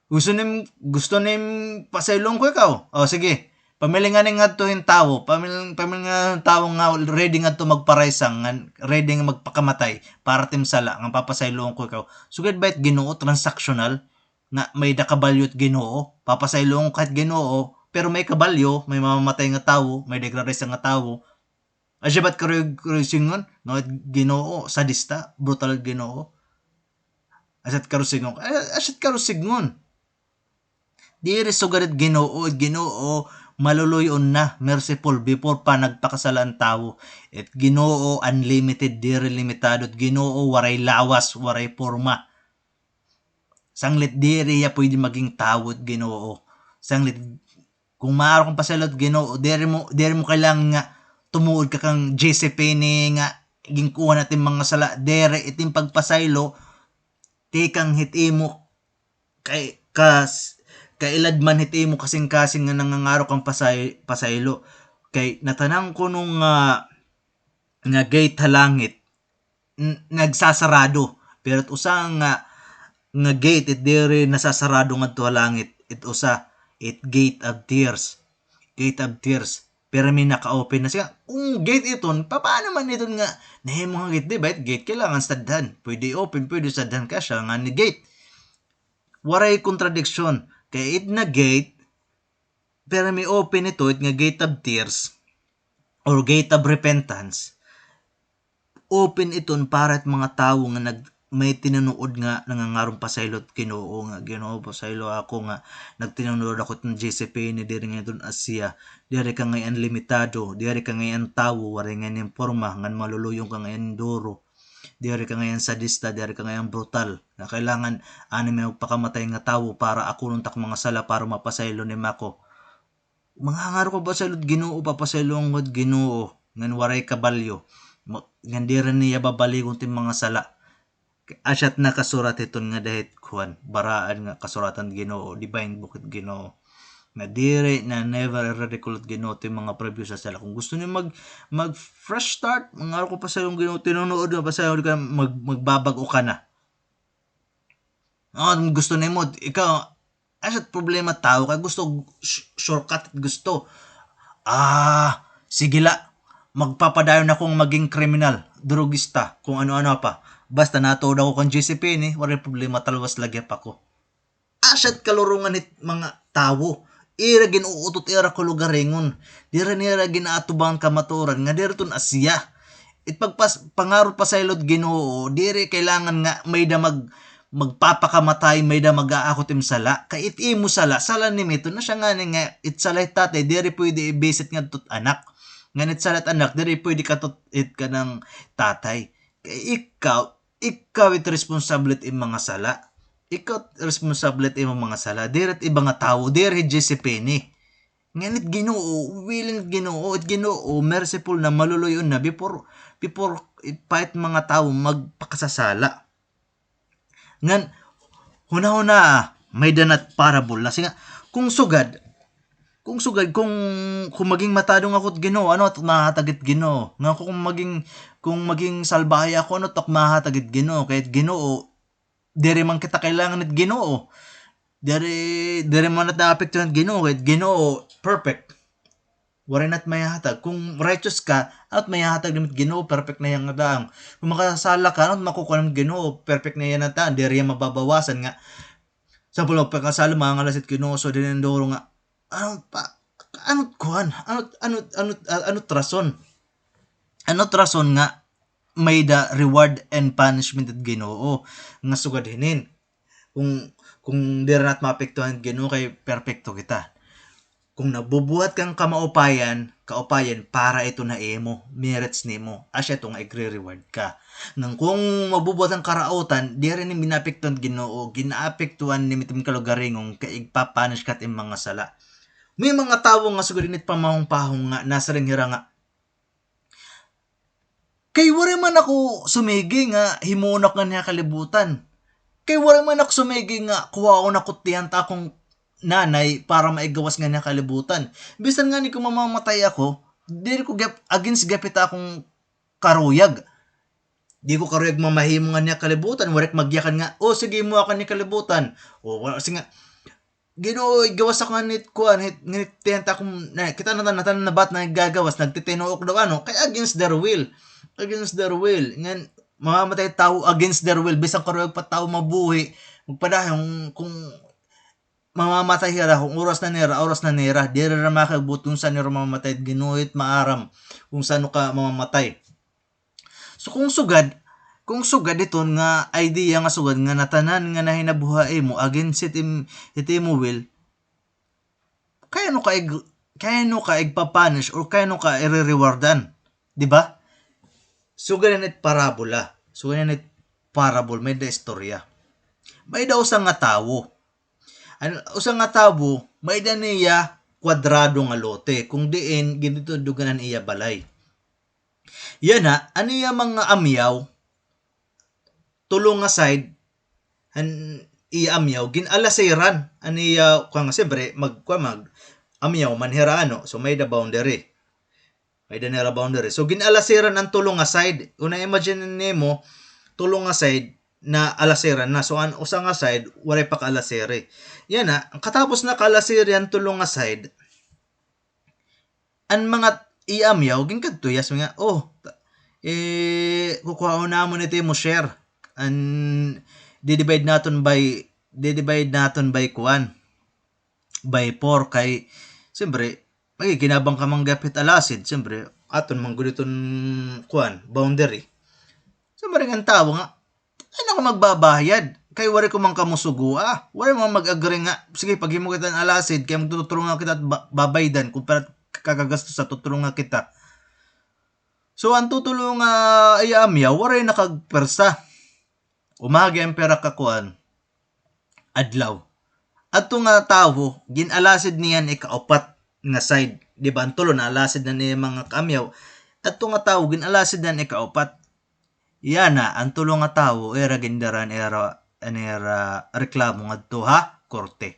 Gusto nim, gusto nim pasaylon ko ikaw? O, sige. Pamili ngani ngadto hin tawo. Pamil-, pamili ngani hin tawo nga ready ngadto magparaysang, ngan ready nga magpakamatay para tim sala, ngan papasayloon ko ikaw. Sugad ba it Ginoo, transactional? Nga may-ada kabalyo it Ginoo, papasayloon ka hit Ginoo, pero may kabalyo, may mamamatay nga tawo, may-ada igraraysa nga tawo. Asya ba it karo-, karusingon nga Ginoo, sadista, brutal Ginoo? Asya it karusingon. A-, asya it karusingon. Diri sugad it Ginoo, it Ginoo, maluluy-on na, merciful, before pa nagpakasala an tawo. It Ginoo, unlimited, diri limitado. It Ginoo, waray lawas, waray porma. Sanglit diri hiya pwede maging tawo it Ginoo. Sanglit, kon maaram ka pasaylo it Ginoo, diri mo, diri mo kailangan nga tumuod ka kan J C Penney nga ginkuha na it im mga sala. Diri, it im pagpasaylo, tikang hit imo kay, kas-, kailad man hit imo kasingkasing nga nangangaro kan pasay-, pasaylo. Kay natanan kuno nga, nga gate ha langit, n-, nagsasarado. Pero it usa nga, nga gate, it diri nasasarado ngadto ha langit. It usa, it gate of tears. Gate of tears. Pero may naka-open na siya. Kon gate iton, papaano man iton nga nahimo nga gate, di ba? It gate, kailangan sadhan. Pwede open, pwede sadhan, kay asya ngani gate. Waray kontradiksyon. Kay it nga gate, pero may open ito, it nga gate of tears, or gate of repentance. Open iton para it mga tawo nga nag-, may tinunuod nga nangangaron pasaylo it Ginoo nga, "Ginoo, pasaylo ako nga nagtinunuod ako iton J C Penney, diri ngay-an iton Asia, diri ka ngay-an limitado, diri ka ngay-an tawo, waray ngay-an porma, ngan maluluy-on ka ngay-an duro. Diri ka ngay-an sadista, diri ka ngay-an brutal, nga kailangan anay may magpakamatay nga tawo para akunon it ak mga sala para mapasaylo nim ako." Mangangaro ka pasaylo it Ginoo, papasayloon ka it Ginoo, ngan waray kabalyo. Ma-, ngan diri niya babaligon it im mga sala. Asya it nakasurat hiton nga dahit kuan, baraan nga kasuratan it Ginoo, divine book it Ginoo. Nga diri na never ridicule it Ginoo it im mga previous nga sala. Kon gusto niyo mag, mag fresh start, mangaro ka pasaylo it Ginoo, tinuod nga pasaylo ka, mag, magbabag-o ka na. Ah, gusto nimo, ikaw, asya it problema tawo kay gusto sh-, shortcut, gusto. Ah, sige la, magpapadayon ako nga maging kriminal, drugista, kon ano-ano pa. Basta natuod ako kan J C Penney, waray problema, talwas la gihap ako. Asya it kalurongan hit mga tawo. Ira gin-uutot ira kalugaringon. Diri nira gin-aatubangan kamatuoran nga diri iton Asia. It pagpas-, pangaro pasaylo it Ginoo, diri kailangan nga may-ada mag-, magpapakamatay, may-ada mag-aako it im sala. Kay it imo sala, sala nimo iton. Asya ngani nga it sala hit tatay, diri pwede i-base it ngadto it anak. Ngan it sala hit anak, diri pwede kadto it kanan tatay. Kay ikaw, ikaw it responsable it im mga sala. Ikaw it responsable it imo mga sala. Diri it iba nga tawo, diri hi J C Penney. Ngan it Ginoo, willing it Ginoo, it Ginoo, merciful na, maluluy-on na, before, before pa it mga tawo magpakasasala. Ngan, hunahunaa, may-ada na it parable na. Kasi nga, kon sugad, Kung sugad, kung, kung maging matadong ako it Ginoo, ano it mahatag it Ginoo? Nga kung maging, kung maging salbahe ako, ano it mahatag it Ginoo? Kay it Ginoo, diri man kita kailangan it Ginoo. Diri, diri man naapektuhan it Ginoo, kay it Ginoo, perfect. Waray na it mahahatag. Kung righteous ka, ano it mahahatag nimo it Ginoo? Perfect na iya nga daan. Kung makasala ka, ano it makukuha nimo it Ginoo? Perfect na iya nga daan. Diri iya mababawasan nga. Sample, magpakasala, mangangalas it Ginoo, so diri nindoro nga, ano pa, ano kuan? Ano, ano, ano, ano it rason? Ano it rason nga may-ada reward and punishment it Ginoo nga sugad hinin? Kung, kung diri nat maapektuhan it Ginoo kay perpekto kita. Kung nagbubuhat kang kamaupayan, kaupayan para ito na imo, merits nimo. Asya ito nga igre-reward ka. Ngan kung magbubuhat kang karautan, diri nimo ginaapektuhan it Ginoo, ginaapektuhan nimo it im kalugaringon kay igpa-punish ka it im mga sala. May mga tawo nga sugad ini it pamahongpahong nga nasiring hira nga, kay waray man ako sumigi nga himuon ako nganhi ha kalibutan. Kay waray man ako sumigi nga kuhaon ako tiyan ta akon nanay para maigawas nganhi ha kalibutan. Bisan ngani kon mamamatay ako, diri ko gihap-, against gihap it akon karuyag. Di ko karuyag mamahimo nganhi ha kalibutan, waray ko magyakan nga, "O, sige, himuon ako nganhi ha kalibutan." O, wala, sige nga, Ginoo, igawas ako nganhi it kuan, nganhi it, nganhi it tiyan ta akon, na, kita na, natanan na ba it nagagawas, nagtitinuok daw, ano, kay against their will. Against their will. Ngan, mamamatay tawo against their will. Bisan karuyag pa tawo mabuhi, magpadayon, kung mamamatay hira, kung oras na nira, oras na nira. Diri hira makagbuot kung san-o hira mamamatay, Ginoo it maaram kung san-o ka mamamatay. So, kung sugad, kung sugad iton nga idea nga sugad nga natanan nga nahinabo ha imo against it im-, it imo will, kay ano ka ig-, kay ano ka igpa-punish or kay ano ka ire-rewardan? Di ba? Sugad ini it parabola. Sugad ini it parable, may-ada istorya. May-ada usa nga tawo. An usa nga tawo, may-ada niya kwadrado nga lote, kung diin gintutudogan an iya balay. Yana, an iya mga amyaw, tulo nga side, an iya amyaw, gin-alasiran, an iya, kuan nga, siyempre, mag-, kuan, mag-amyaw man hira, ano, so may-ada boundary. May-ada nira boundary. So, gin-alasiran an tulo nga side. Kon na-imagine nimo, tulo nga side na alasiran na. So, an usa nga side, waray pa kaalasiri. Yana, katapos na kaalasiri an tulo nga side, an mga iya amyaw, ginkadto hiya, siring nga, "O, ta-, eh, kukuhaon namon it imo share. An, di-divide naton by, di-divide naton by kuan, by four kay, siyempre, magiginabang ka man gihap hit alasid, siyempre, aton man gud iton, kuan, boundary." So, siring an tawo nga, "Ay, naku, magbabayad. Kay waray ko man kamo sugoa. Waray man mag-agree nga, sige, paghimo kita hin alasid, kay magtutulungan kita hit ba-, babaydan, kung para kakagastos sa tutulungan kita." So, an tutulo nga iya amyaw, waray nakagpwersa. Umagi an pira ka kuan, adlaw. Adto nga tawo, gin-alasid niya an ikaupat nga side. Di ba, an tulo naalasid na an iya mga kaamyaw. Adto nga tawo, gin-alasid niya an ikaupat. Yana, an tulo nga tawo, ira gindara an ira, an ira reklamo ngadto ha korte.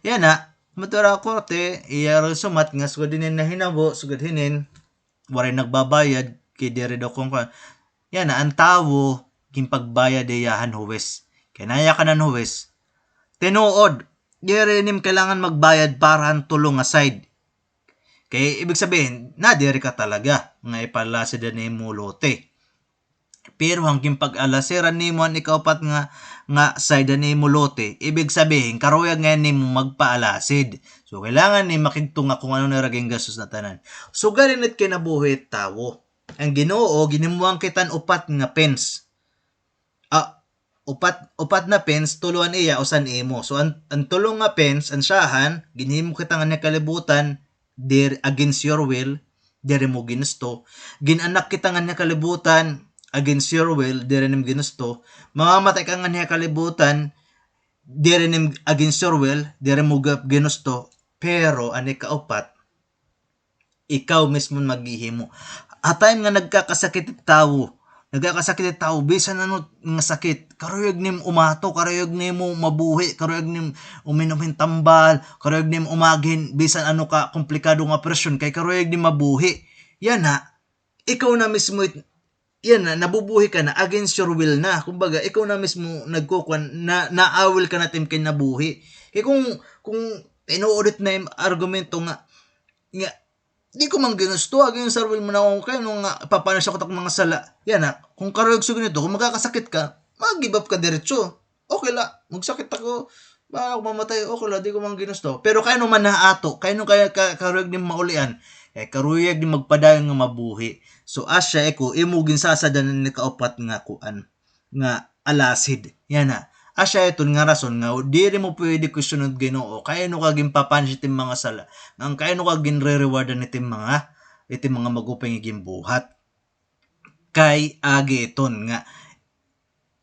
Yana, madto hira ha korte, iya hira sumat nga sugad hinin nahinabo, sugad hinin, waray nagbabayad, kay diri daw kon kuan. Yana, an tawo, ginpagbayad hiya han huwes. Kay nayakan an huwes, tinuod, diri nim kailangan magbayad para han tulo nga side. Kay ibig sabihin, nadiri ka talaga nga ipalasid an imo lote. Pero han ginpag-alasiran nimo an ikaupat nga, nga side han imo lote, ibig sabihin, karuyag ngay-an nimo magpaalasid. So, kailangan ni makigtunga kon ano an ira gingastos na tanan. So, gani it kinabuhi hit tawo. An Ginoo, ginhimoan kita hin upat nga fence. Ah, upat, upat na fence, tulo an iya, usa an imo. So, an, an tulo nga fence, an syahan, ginhimo kita nganhi ha kalibutan, dir-, against your will, diri mo ginusto. Gin-anak kita nganhi ha kalibutan, against your will, diri nim ginusto. Mamamatay ka nganhi ha kalibutan, diri nim, against your will, diri mo gihap ginusto. Pero, an ikaupat, ikaw mismo an maghihimo. Ha time nga nagkakasakit it tawo, Nagkakasakit it tawo, bisan ano nga sakit. Karuyag nim umato, karuyag nimo mabuhi, karuyag nim uminom hin tambal, karuyag nim umagi hin bisan ano ka komplikado nga operasyon, kay karuyag nim mabuhi. Yana, ikaw na mismo it-, yana, nabubuhi ka na, against your will na. Kumbaga, ikaw na mismo nagkukuan, na, naawil ka na tim kay nabuhi. Kay kung, kung tinuod it na im argumento nga, nga, di ko man ginusto, against your will man ako kay, ano nga, papanis ako tak mga sala. Yana, kung karuyag sa ganito, kung magkakasakit ka, mag-give up ka diretso. Okay la, magsakit ako, ba ako mamatay, okay la, di ko man ginusto. Pero kay ano man na ato, kay ano kaya ka, karuyag nim maulian, kay karuyag nim magpadayon nga mabuhi. So, asya, ikaw, imo ginsasadan ini kaupat nga kuan, nga alasid. Yana. Asya iton nga rason nga diri mo pwede questionon it Ginoo, kay ano ka ginpapanis itim mga sala, nga kay ano ka ginre-rewardan itim mga, itim mga mag-upay nga ginbuhat. Kay agi iton nga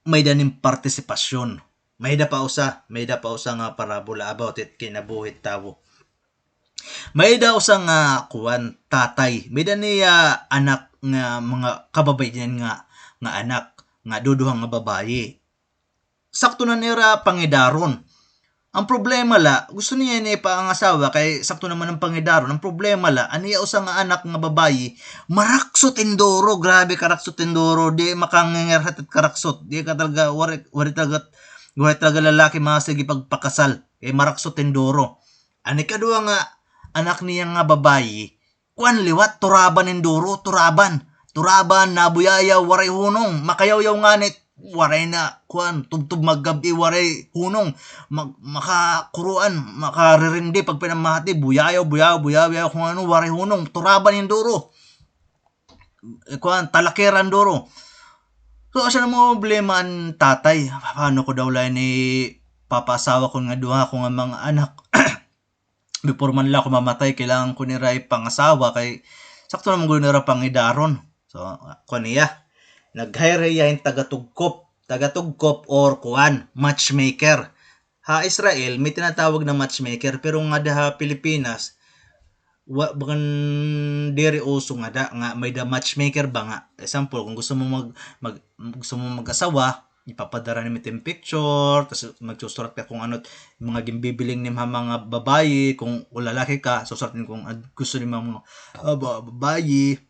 may-ada nim partisipasyon. May-ada pa usa, may-ada pa usa nga parabola about it kinabuhi it tawo. May-ada usa nga kuan, tatay. May-ada niya anak nga mga kababayen nga, nga anak, nga duduha nga babayi. Sakto na nira pangidaron. Ang problema la, gusto niya ini ipangasawa kay sakto naman an pangidaron. Ang problema la, an iya usa nga anak nga babayi, maraksot in duro, grabe karaksot in duro, di makangingirhat it karaksot, di ka talaga, waray, waray talaga, waray talaga lalaki masige pagpakasal, kay maraksot in duro. An ikaduha nga anak niya nga babayi, kuan liwat, turaban in duro, turaban. Turaban, nabuyayaw, waray hunong, makayawyaw ngani, waray na, kuan, tubtob maggab-i, waray hunong, mag-, makakuruan, makaririndi, pag pinamahati, buyayaw, buyayaw, buyayaw, kung ano, waray hunong, turaban in duro. Eh, kuan, talakera in duro. So, asa na mga problema an tatay? Paano ko daw la ini papaasawa kon nga duha ko nga mga anak? Before man la ako mamatay, kailangan ko nira ipangasawa kay sakto naman gud nira pangidaron. So, kuan niya. Nag-hire hiya hin tagatugkop. Tagatugkop or kuan, matchmaker. Ha Israel, may tinatawag na matchmaker, pero ngada ha Pilipinas, wa, bagan diri uso ngada nga may-ada matchmaker ba nga. Example, kung gusto mo mag, mag, gusto mo mag-asawa, ipapadara nimo it im picture, tas magsusurat ka kung ano it mga ginbibiling nim ha mga babayi, kung lalaki ka, susurat nim kung an-, gusto nim mga, ah, ba-, babayi.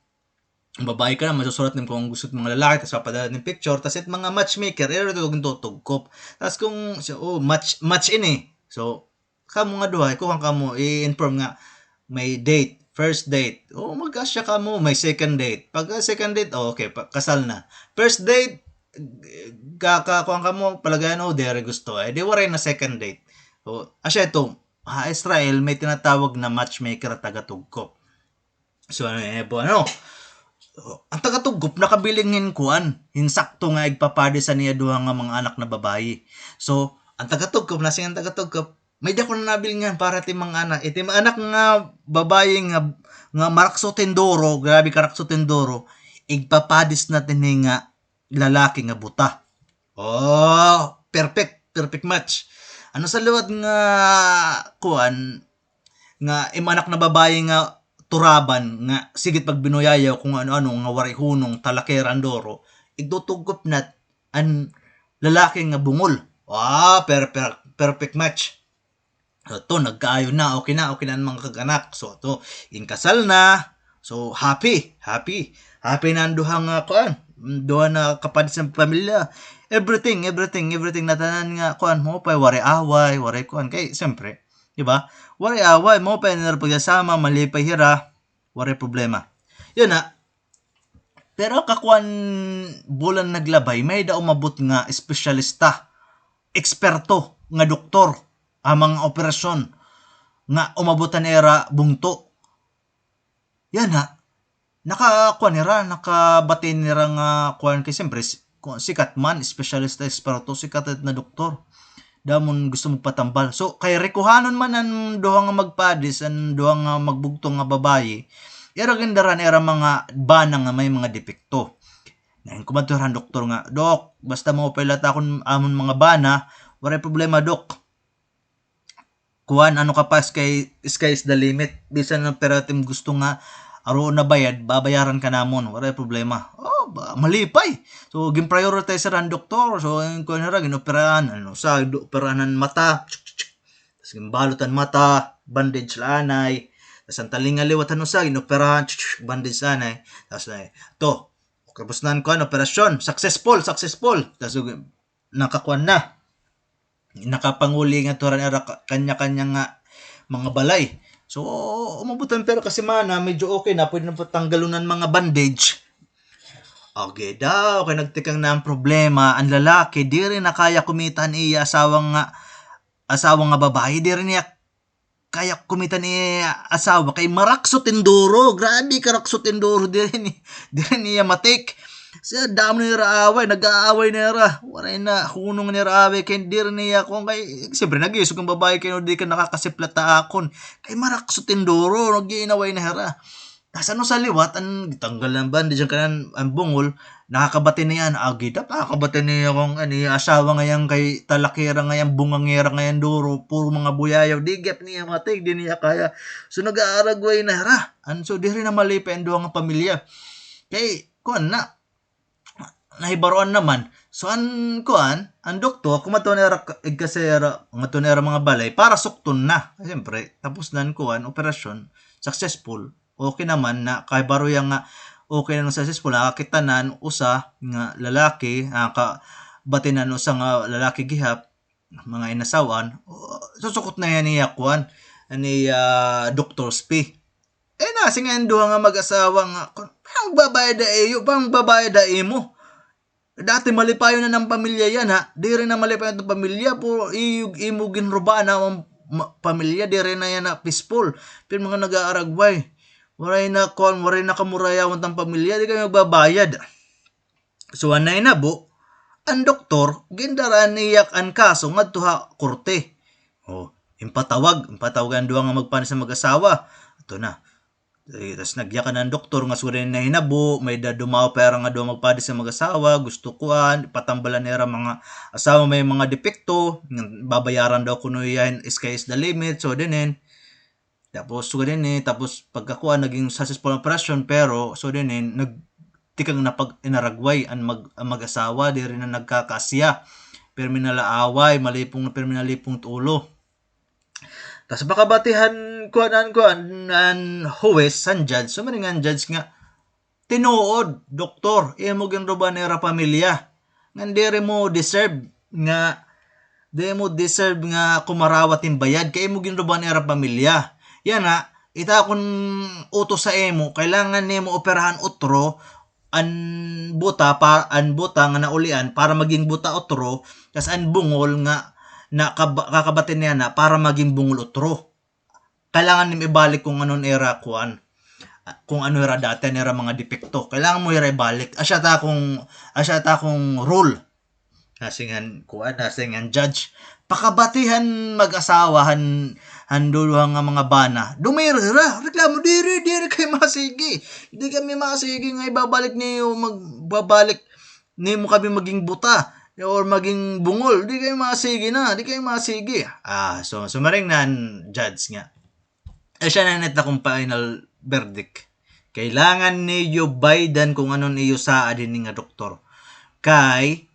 Kung babayi ka na, magsusurat nim kung gusto it mga lalaki, tas papadara nim picture, tas it mga matchmaker, ira ito gintutugkop. Tas kung, so, oh, match, match ini. So, kamo nga duha, kuan kamo, i-inform nga may date, first date. O, mag-asya kamo, may second date. Pag, ah, second date, o, okay, pa-, kasal na. First date, ka-, ka-, kuan kamo, palagayan, o, diri gusto. Eh, di waray na second date. O, asya ito, ha Israel, may tinatawag na matchmaker at tagatugkop. So, ano, eh, po, ano? So, an tagatugkop nakabiling hin kuan, hin sakto nga igpapadis an iya duha nga mga anak na babayi. So, an tagatugkop, nasiring an tagatugkop, may-ada ko na nabilingan para it im mga anak. It im anak nga babayi nga, nga maraksot hin duro, grabe karaksot hin duro, igpapadis na hini nga lalaki nga buta. Oh, perfect, perfect match. Ano sa liwat nga kuan, nga im anak na babayi nga turaban, nga sige it pagbinuyayaw kung ano-ano, nga waray hunong, talakera an duro, igtutugkop na it an lalaki nga bungol. Ah, per-, per-, perfect match. So, to, nagkaayo na, okay na, okay na an mga kag-anak. So, to, inkasal na. So, happy, happy. Happy na an duha nga, kuan, duha na kapadis nga pamilya. Everything, everything, everything na tanan nga, kuan, maupay, waray away, waray kuan. Kay, siyempre, di ba? Waray away, maupay nira pagsasama, malipay hira, waray problema. Yana, pero kakuan bulan naglabay, may-ada umabot nga espesyalista, eksperto nga doktor, ha mga operasyon nga umabot han ira bungto. Yana, nakakuan nira, nakabati nira nga kuan kay siyempre, si-, ku-, sikat man, espesyalista, eksperto, sikat na doktor. Damo nga gusto magpatambal. So, kay rikuhanon man an duha nga magpadis, an duha nga magbugto nga babayi, ira gindara an ira mga bana nga may mga depekto. Nangin kumadto hira han doktor nga, "Dok, basta maupay la it akon amon mga bana, waray problema, Dok. Kuan, ano ka pa, sky, sky is the limit. Bisan ano pira it im gusto nga aruon na bayad, babayaran ka namon, waray problema." Oh, ba, malipay. So, gin-prioritize hira han doktor. So, an kuan hira, gin-operahan, ano, sa, operahan han mata. Tas ginbalot an mata, bandage la anay. Tas an talinga liwat han usa, gin-operahan, bandage la anay. Tas na, to, tapos na an kuan, operasyon, successful, successful. Tas, nakakuan na. Nakapanguli ngadto hira han ira ka-, kanya-kanya nga mga balay. So, umabot an pira ka semana, medyo okay na, pwede na patanggalon an mga bandage. Okay daw, kay nagtikang na an problema, an lalaki, diri na kaya kumita an iya asawa nga, asawa nga babaye, diri niya kaya kumita an iya asawa kay maraksot in duro. Grabe karaksot in duro, diri ni, diri niya matik. Sa damo na nira away, nag-aaway na nira. Waray na hunong nira away kay diri niya kuan kay, siyempre, nag-iisog an babaye kay, "No, di ka nakakasiplat ha akon." Kay maraksot in duro, nag-iinaway na hira. Tas ano sa liwat, an gitanggal an bandage, an kanan, an bungol, nakakabati niya, an agidap, nakakabati niya kun an iya asawa ngay-an kay talakera ngay-an, bungangera ngay-an duro, puro mga buyayaw, di gihap niya matik, di niya kaya. So, nag-aaragway na hira. An, so, diri na malipay an duha nga pamilya. Kay, kuan na, nahibaroan naman. So, an, kuan, an doktor, kumadto na ira, igkasi ira, kumadto na ira mga balay, para sukton na. Siyempre, tapos na an kuan, operasyon, successful. Okay naman na, kahibaro hiya nga, okay na nga successful, nakakita na an usa nga lalaki, nakabati na an usa nga lalaki gihap, mga inasawan, o, susukot na hiya niya, kuan, an iya doctor's fee. Eh, nasiring an duha nga mag-asawa nga, "Kun, paano magbabayad ha iyo? Paano magbabayad ha imo? Dati malipayon na an pamilya yana, ha? Diri na malipayon an pamilya, puro iyo, imo ginruba na an ma-, pamilya, diri na yana peaceful. Pirmi nga nag-aaragway. Waray na kon, waray na kamurayawan an pamilya, di kami magbabayad." So, an nahinabo, an doktor, gindara niya an kaso ngadto ha korte. O, impatawag, impatawag an duha nga magpanis nga mag-asawa. Ato na. Eh, tas nagyakan an doktor nga sugad ini nahinabo, may-ada dumaop ha ira nga duha magpanis nga mag-asawa, gusto kuan, patambalan nira mga asawa may mga depekto, babayaran daw kuno hiya hin sky is the limit, so, dinhi. Tapos, sugad ini, tapos pagkakuan, naging successful an operasyon, pero, so, dinhi, nagtikang na pag-inaragway an mag-, an mag-asawa, diri na nagkakaasiya. Pirmi na la away, malipong, pirmi na lipong it ulo. Tas pakabati han kuan, an kuan, an huwes, an judge. Sumiring an judge nga, "Tinuod, doktor, imo ginruba an ira pamilya. Ngan diri mo deserve nga, diri mo deserve nga kumarawat hin bayad kay imo ginruba an ira pamilya. Yana, it akon utos ha imo, kailangan nimo operahan utro an buta pa, an buta nga naulian para maging buta utro, tas an bungol nga nakab-, kakabati niya na para maging bungol utro. Kailangan nimo ibalik kon ano an ira kuan, kon ano ira dati, an ira mga depekto. Kailangan mo ira ibalik. Asya it akon, asya it akon rule." Nasiring han kuan, nasiring han judge. Pakabati han mag-asawa, han, han duduha nga mga bana. Dumiri hira, reklamo, "Diri, diri kay masigi. Di kami masigi nga ibabalik niyo, magbabalik nimo kami maging buta, or maging bungol. Di kay masigi na, di kay masigi." Ah, so, sumiring na an judge nga, "Asya na ini it akon final verdict. Kailangan niyo baydan kon ano an iyo saad hini nga doktor. Kay,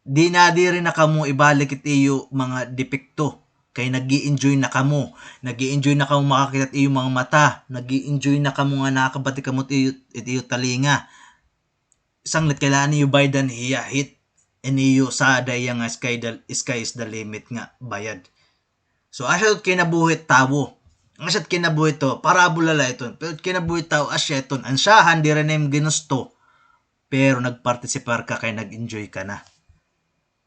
di na, diri na kamo ibalik it iyo mga depekto. Kay nag-i-enjoy na kamo. Nag-i-enjoy na kamo makakita it iyo mga mata. Nag-i-enjoy na kamo nga nakakabati kamo it iyo, it iyo talinga. Sanglit kailangan niyo baydan hiya hit an iyo saad ha iya nga sky the, sky is the limit nga bayad." So, asya it kinabuhi it tawo. Asya it kinabuhi it tawo. Parabola la iton. Pero it kinabuhi it tawo, asya iton. An syahan, diri na im ginusto. Pero nagpartisipar ka kay nag-enjoy ka na.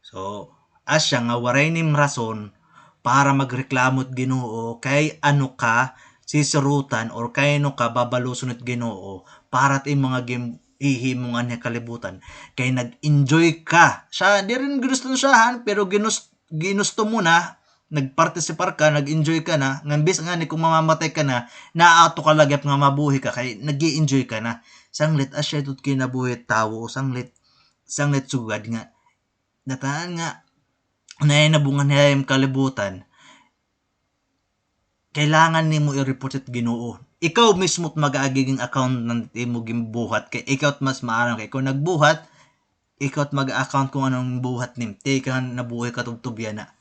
So, asya nga waray nim rason para magreklamo it Ginoo kay ano ka sisirutan or kay ano ka babaluson it Ginoo para it im mga gin-, hihimo nganhi ha kalibutan. Kay nag-enjoy ka. Siya, diri ginusto an syahan, pero ginus-, ginusto mo na, nagpartisipar ka, nag-enjoy ka na, ngan bisan ngani kon mamamatay ka na, naa ato ka la gihap nga mabuhi ka, kay nag-i-enjoy ka na. Sanglit, asya ito it kinabuhi tawo, sanglit, sanglit sugad nga, natanan nga, nahinabo nganhi ha im kalibutan, kailangan nimo i-report it Ginoo. ikaw mismo it mag-aagi hin account han imo ginbuhat, kay ikaw it mas maaram, kay kon nagbuhat, ikaw it mag-account kon ano it buhat nim, ti ikaw nabuhi katubtob yana.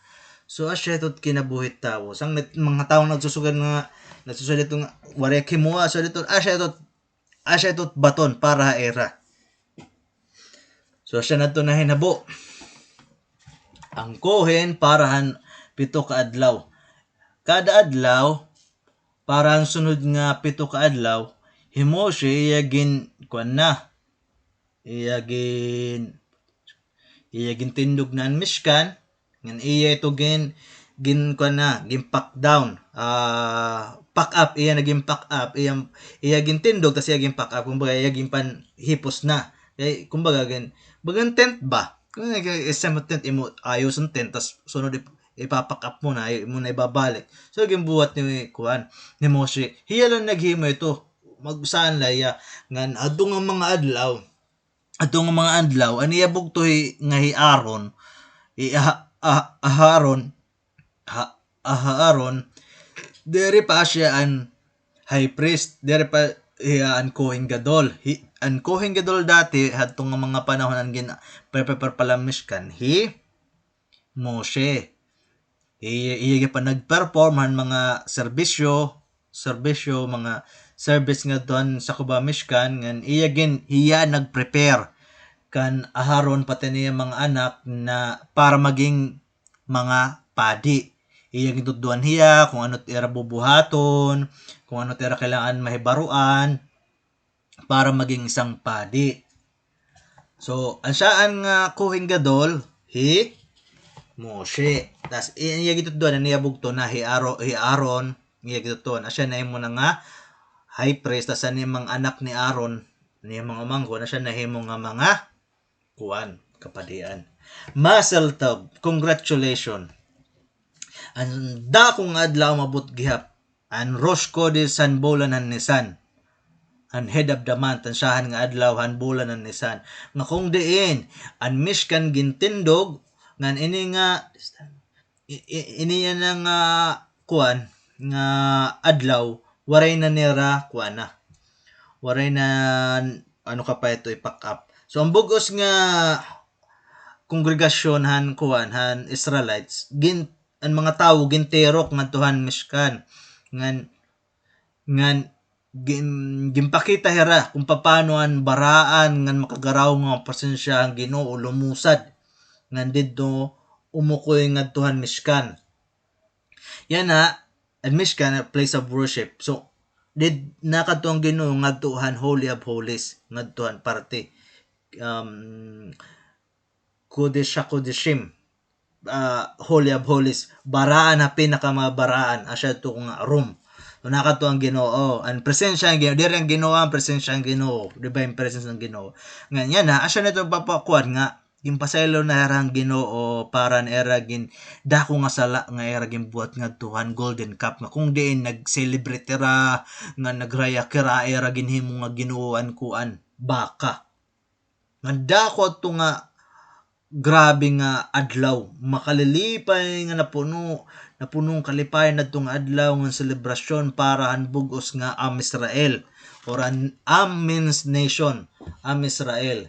So, asya ito it kinabuhi tawo. Sanglit mga tawo nagsusugad nga, nagsusugad ito nga, waray kay mo, asya ito, asya ito, asya ito it baton para ha ira. So, asya na ito nahinabo. An Kohen para han pito ka adlaw. Kada adlaw, para han sunod nga pito ka adlaw, hi Moshe iya gin-, kuan na, iya gin-, iya gintindog na an Mishkan, ngan iya ito gin-, gin-, kuan na, gin-pack down, ah, pack up, iya na gin-pack up, iya, iya gintindog, tas iya gin-pack up, kumbaga, iya ginpanhipos na. Kay, kumbaga, gin-, bagan tent ba? Kung nag-, isang tent, imo ayos an tent, tas sunod ip-, ipa-pack up mo na, imo na ibabalik. So, ginbuhat ni, kuan, ni Moshe. Hiya la naghimo ito. Mag-, saan la hiya? Ngan, adto nga mga adlaw, adto nga mga adlaw, an iya bugto hi-, nga hi Aaron, hi A-, A-, Aharon, ha-, Aharon, diri pa siya an high priest, diri pa hiya an Kohen Gadol. Hi-, an Kohen Gadol dati, hadto nga mga panahon an gin-, pre-, pre-, pre-, pala Mishkan, hi Moshe. Iya, iya pa nag-perform han mga serbisyo, serbisyo, mga service ngadto han sakob ha Mishkan, ngan iya gin-, hiya nag-prepare kan Aharon pati niya mga anak na para maging mga padi. Iya gintutdoan hiya kung ano it ira bubuhaton, kung ano it ira kailangan mahibaroan para maging isang padi. So, an saan nga Kohen Gadol, hi Moshe. Tas, i-, iya gintutdoan, an iya bugto na hi Aro-, hi Aaron, iya gintutdoan. Asya nahimo na nga high priest, tas an iya mga anak ni Aaron, an iya mga umangkon, asya nahimo nga mga kuan, kapadian. Mazel tov, congratulations. An dako nga adlaw umabot gihap, an Rosh Chodesh han bulan han Nisan, an head of the month, an syahan nga adlaw han bulan han Nisan. Nga kung diin, an Mishkan gintindog, ngan ini nga, i-, i-, ini yana nga, kuan, nga adlaw, waray na nira, kuan na. Waray na, ano ka pa ito, i-pack up. So, an bug-os nga kongregasyon han, kuan, han Israelites, gin-, an mga tawo gintirok ngadto han Mishkan. Ngan, ngan, gin-, ginpakita hira kung papaano an baraan ngan makagaraw nga presensya han Ginoo lumusad. Ngan didto umukoy ngadto han Mishkan. Yana, an Mishkan, a place of worship. So, did-, nakadto an Ginoo ngadto han Holy of Holies, ngadto han parte, um, Kodesh HaKodeshim, ah, Holy of Holies, baraan ha pinakamabaraan, asya ito nga room. So, nakadto an Ginoo, an presensya han Ginoo, diri an Ginoo, an presensya han Ginoo, divine presence han Ginoo. Ngan yana, asya na ito papakuan nga, ginpasaylo na hira han Ginoo para han ira gin-, dako nga sala nga ira ginbuhat ngadto han Golden Calf, nga kung diin nag-celebrate hira, nga nagrayak hira, ira ginhimo nga ginoo an kuan, baka. Nga dako adto nga grabe nga adlaw, makalilipay nga napuno, napuno hin kalipayan adto nga adlaw nga selebrasyon para han bug-os nga Am Israel, or an Am means nation, Am Israel.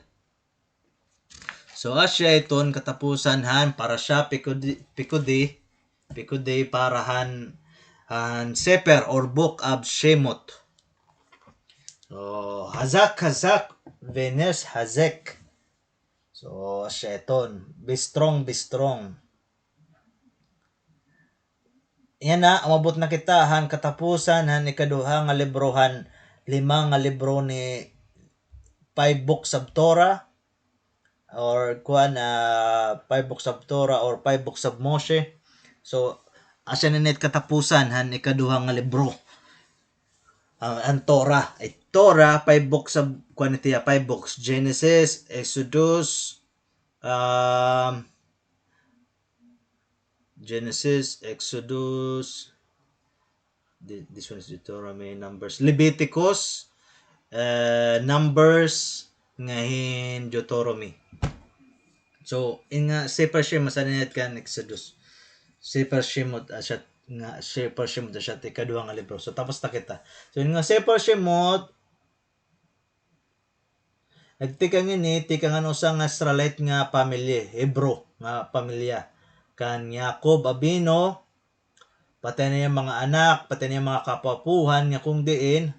So, asya iton katapusan han Parasha Pikudi, Pikudi, Pikudi para han, han Sefer or Book of Shemot. So, hazak, hazak, venes hazek. So, asya iton. Be strong, be strong. Yana, umabot na kita han katapusan han ikaduha nga libro han lima nga libro ni five books of Torah, or kuan, ah, five books of Torah or five books of Moshe. So, asya na ini it katapusan han ikaduha nga libro. Ah, an Torah, it Torah, five books of, kuan ito hiya, five books. Genesis, Exodus, um, Genesis, Exodus, thi-, this one is Deuteronomy, Numbers, Leviticus, eh, Numbers, ngan hin Deuteronomy. So, in nga, Sefer Shemot, asya na ini kan Exodus. Sefer Shemot, asya, nga Sefer Shemot siya, it ikaduha nga libro. So, tapos ta kita. So, yun nga Sefer Shemot, nagtikang ini, tikang an usa nga Israelite nga pamilya, Hebrew nga pamilya. Kan Jacob Avinu, pati an iya mga anak, pati an iya mga kaapo-apohan, nga kung diin,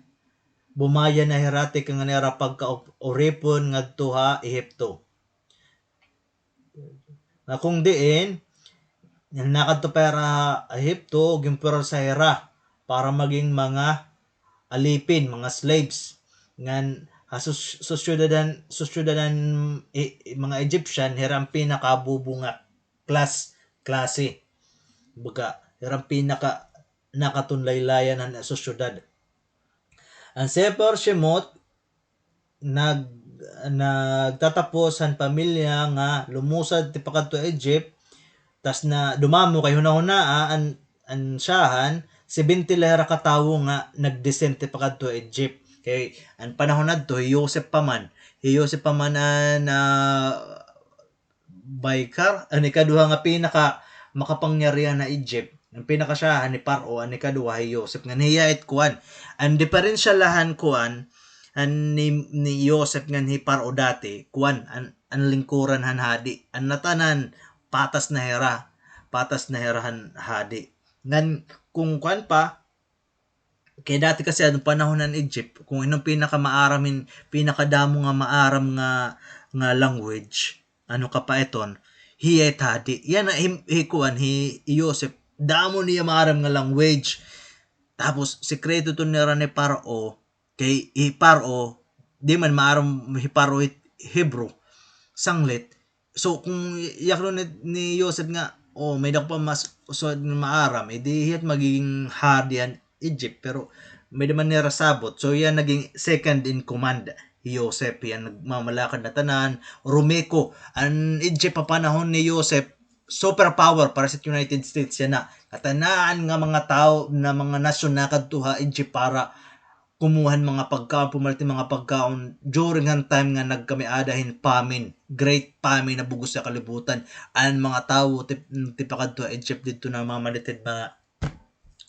bumaya na hira tikang an ira pagkauripon ngadto ha Ehipto. Nga kung diin, nakadto pa hira ha Ehipto, ginpwersa hira para maging mga alipin, mga slaves. Ngan ha sus-, sosyedad han, sosyedad han i-, i-, mga Egyptian, hira an pinakabubo nga class, klase. Baga, hira an pinaka nakatunlaylayan han sosyedad. An Sefer Shemot, nag-, nagtatapos han pamilya nga lumusad tipakadto Egypt, tas na dumamo kay hunahunaa an, an syahan, seventy la hira ka tawo nga nag-descend tipakadto Egypt. Kay an panahon adto, hi Joseph pa man, hi Joseph pa man an, ah, Baykar, an ikaduha nga pinaka makapangyarihan ha Egypt. An pinakasyahan hi Paro, an ikaduha hi Joseph, ngan hiya it kuan. An diperensya la han kuan, an ni, ni Joseph ngan hi Paro dati, kuan, an, an lingkuran han hadi. An natanan, patas na hira. Patas na hira han hadi. Ngan, kung kuan pa, kay dati kasi, ano, panahon han Egypt, kung hin-o an pinakamaaram hin, pinakadamo nga maaram nga, nga language, ano, kapaiton, hiya it hadi. Yana, hi, hi kuan, hi Joseph, damo niya maaram nga language. Tapos, sekreto iton nira ni Paro, kay hi Paro, di man maaram hi Paro it Hebrew, sanglit, So, kung yakan ni, ni Joseph nga, "Oh, may dako pa mas uswag nga maaram," eh, di hiya it magiging hadi han Egypt, pero may-ada man nira sabot. So, hiya naging second in command hi Joseph, hiya nagmamalakad han tanan, rumiko. An Egypt ha panahon ni Joseph, superpower para sa United States yana. Katanan nga mga tawo, nga mga nasyon nakadto ha Egypt para kumuha han mga pagkaon, pumalit hin mga pagkaon during han time nga nagkamay-ada hin famine, great famine ha bug-os nga kalibutan. An mga tawo tip-, tipakadto ha Egypt didto namamalit hin mga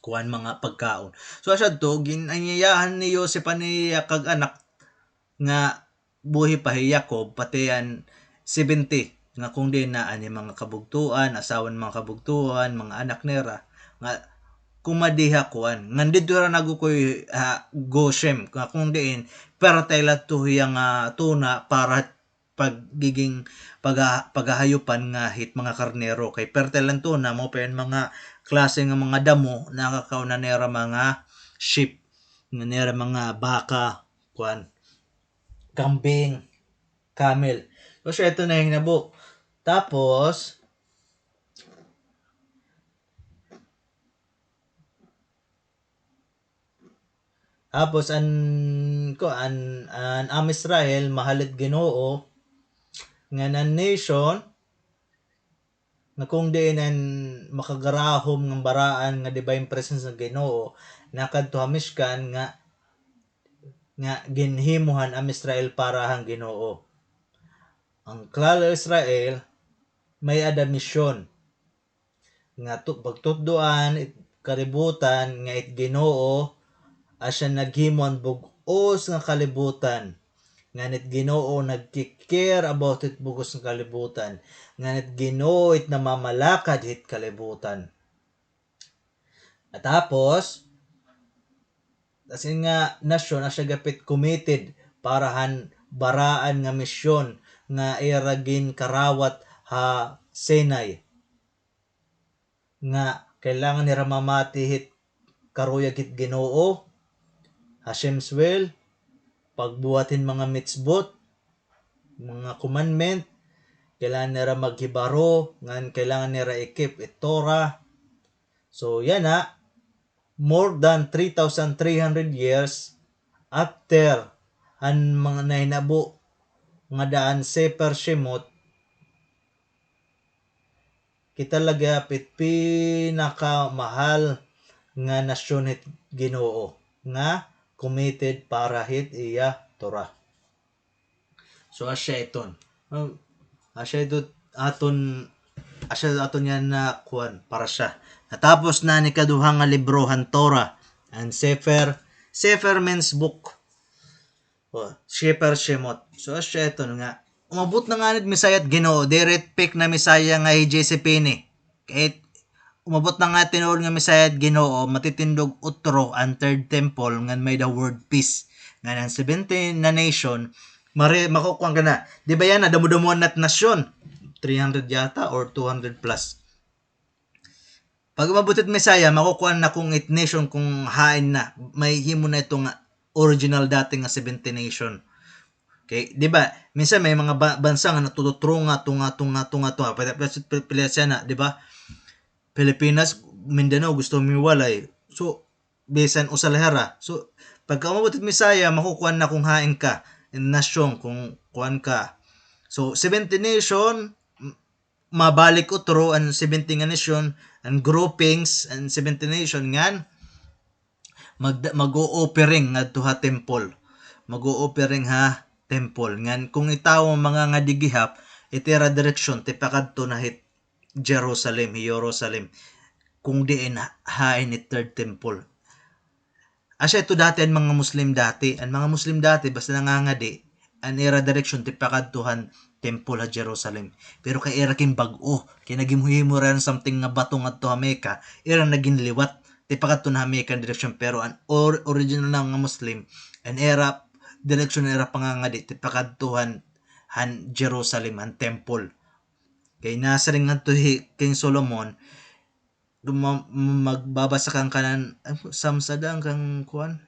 kuan, mga pagkaon. So, asya adto, gin-, ginanyayahan ni Joseph an iya kag-anak nga buhi pa hi Jacob, pati an seventy, nga kung diin na an iya mga kabugtoan, asawa han mga kabugtoan, mga anak nira, nga kumadi ha kuan. Ngan didto hira nag-ukoy ha Goshen, nga kung diin fertile adto hiya nga tuna para pagiging pagha-, paghahayupan nga hit mga karnero. Kay fertile an tuna, mao pa an mga klase nga mga damo, nakakaon na nira mga sheep, nga nira mga baka, kuan, kambing, camel. So, asya ito nahinabo. Tapos, tapos an, kuan, an Am Israel, mahal it Ginoo, ngan an nation, nga kung diin an makagarahom nga baraan nga divine presence nga Ginoo, nakadto ha Mishkan nga, nga ginhimo han Am Israel para han Ginoo. An Klal Israel, may-ada misyon nga tu-, pagtutdoan it kalibutan nga it Ginoo, asya naghimo an bug-os nga kalibutan. Ngan it Ginoo nagki-care about it bug-os nga kalibutan. Ngan it Ginoo it namamalakad hit kalibutan. At tapos, as in nga nasyon, asya gihap it committed para han baraan nga misyon nga ira ginkarawat ha Sinai. Nga kailangan nira mamati hit karuyag hit Ginoo, Hashem's will, pagbuhat hin mga mitzvot, mga commandment, kailangan nira maghibaro, ngan kailangan nira i-keep it Torah. So, yana, more than three thousand three hundred years after an mga nahinabo ngada an Sefer Shemot, kita la gihap it pinakamahal nga nasyon hit Ginoo nga committed para hit iya Torah. So, asya iton. Um, asya ito aton, asya aton yana kuan, parasha. Katapos na an ikaduha nga libro han Torah, an Sefer, Sefer means book. O, Sefer Shemot. So, asya iton nga, umabot na ngani it Messiah it Ginoo, diri it fake na Messiah nga hi Jesse Pini. Kay umabot na ngani it tinuod nga Messiah it Ginoo, matitindog utro an third temple ngan may-ada world peace. Ngan an seventy na nation, mare-, makukuan ka na. Di ba yana, damo-damo na it nasyon? Three hundred yata or two hundred plus. Pag umabot it Messiah, makukuan na kung it nation kung hain na, mahihimo na ito nga original dati nga seventy nation. Okay, di ba? Minsan may mga ba-, bansa nga natututrunga, tunga, tunga, tunga, tunga. Pila, pila, pila, pila siya na, di ba? Pilipinas, Mindanao, gusto humiwalay. So, bisan usa la hira. So, pagka umabot it Messiah, makukuan na kung hain ka, in nasyon, kung kuan ka. So, seventy nation, m-, mabalik utro an seventy nga nation, an groupings, an seventy nation ngan mag-, mag-o-offering ngadto ha temple. Mag-o-offering ha temple. Ngan kung itawo mangangadi gihap, it ira direksyon tipakadto na hit Jerusalem, hi Jerusalem. Kung diin ha-, hain it third temple. Asya ito dati an mga Muslim dati. An mga Muslim dati, basta nangangadi, an ira direksyon tipakadto han temple ha Jerusalem. Pero kay ira ginbag-o, kay naghimo-himo hira hin something nga bato ngadto ha Mecca, ira na ginliwat, tipakadto na ha Mecca an direksyon. Pero an or-, original na nga Muslim, an ira direksyon, ira pangangadi, tipakadto han, han Jerusalem, han temple. Kay nasiring ngadto hi King Solomon, duma-, magbabasa kan kanan, ah, Psalms ada, kan kuan,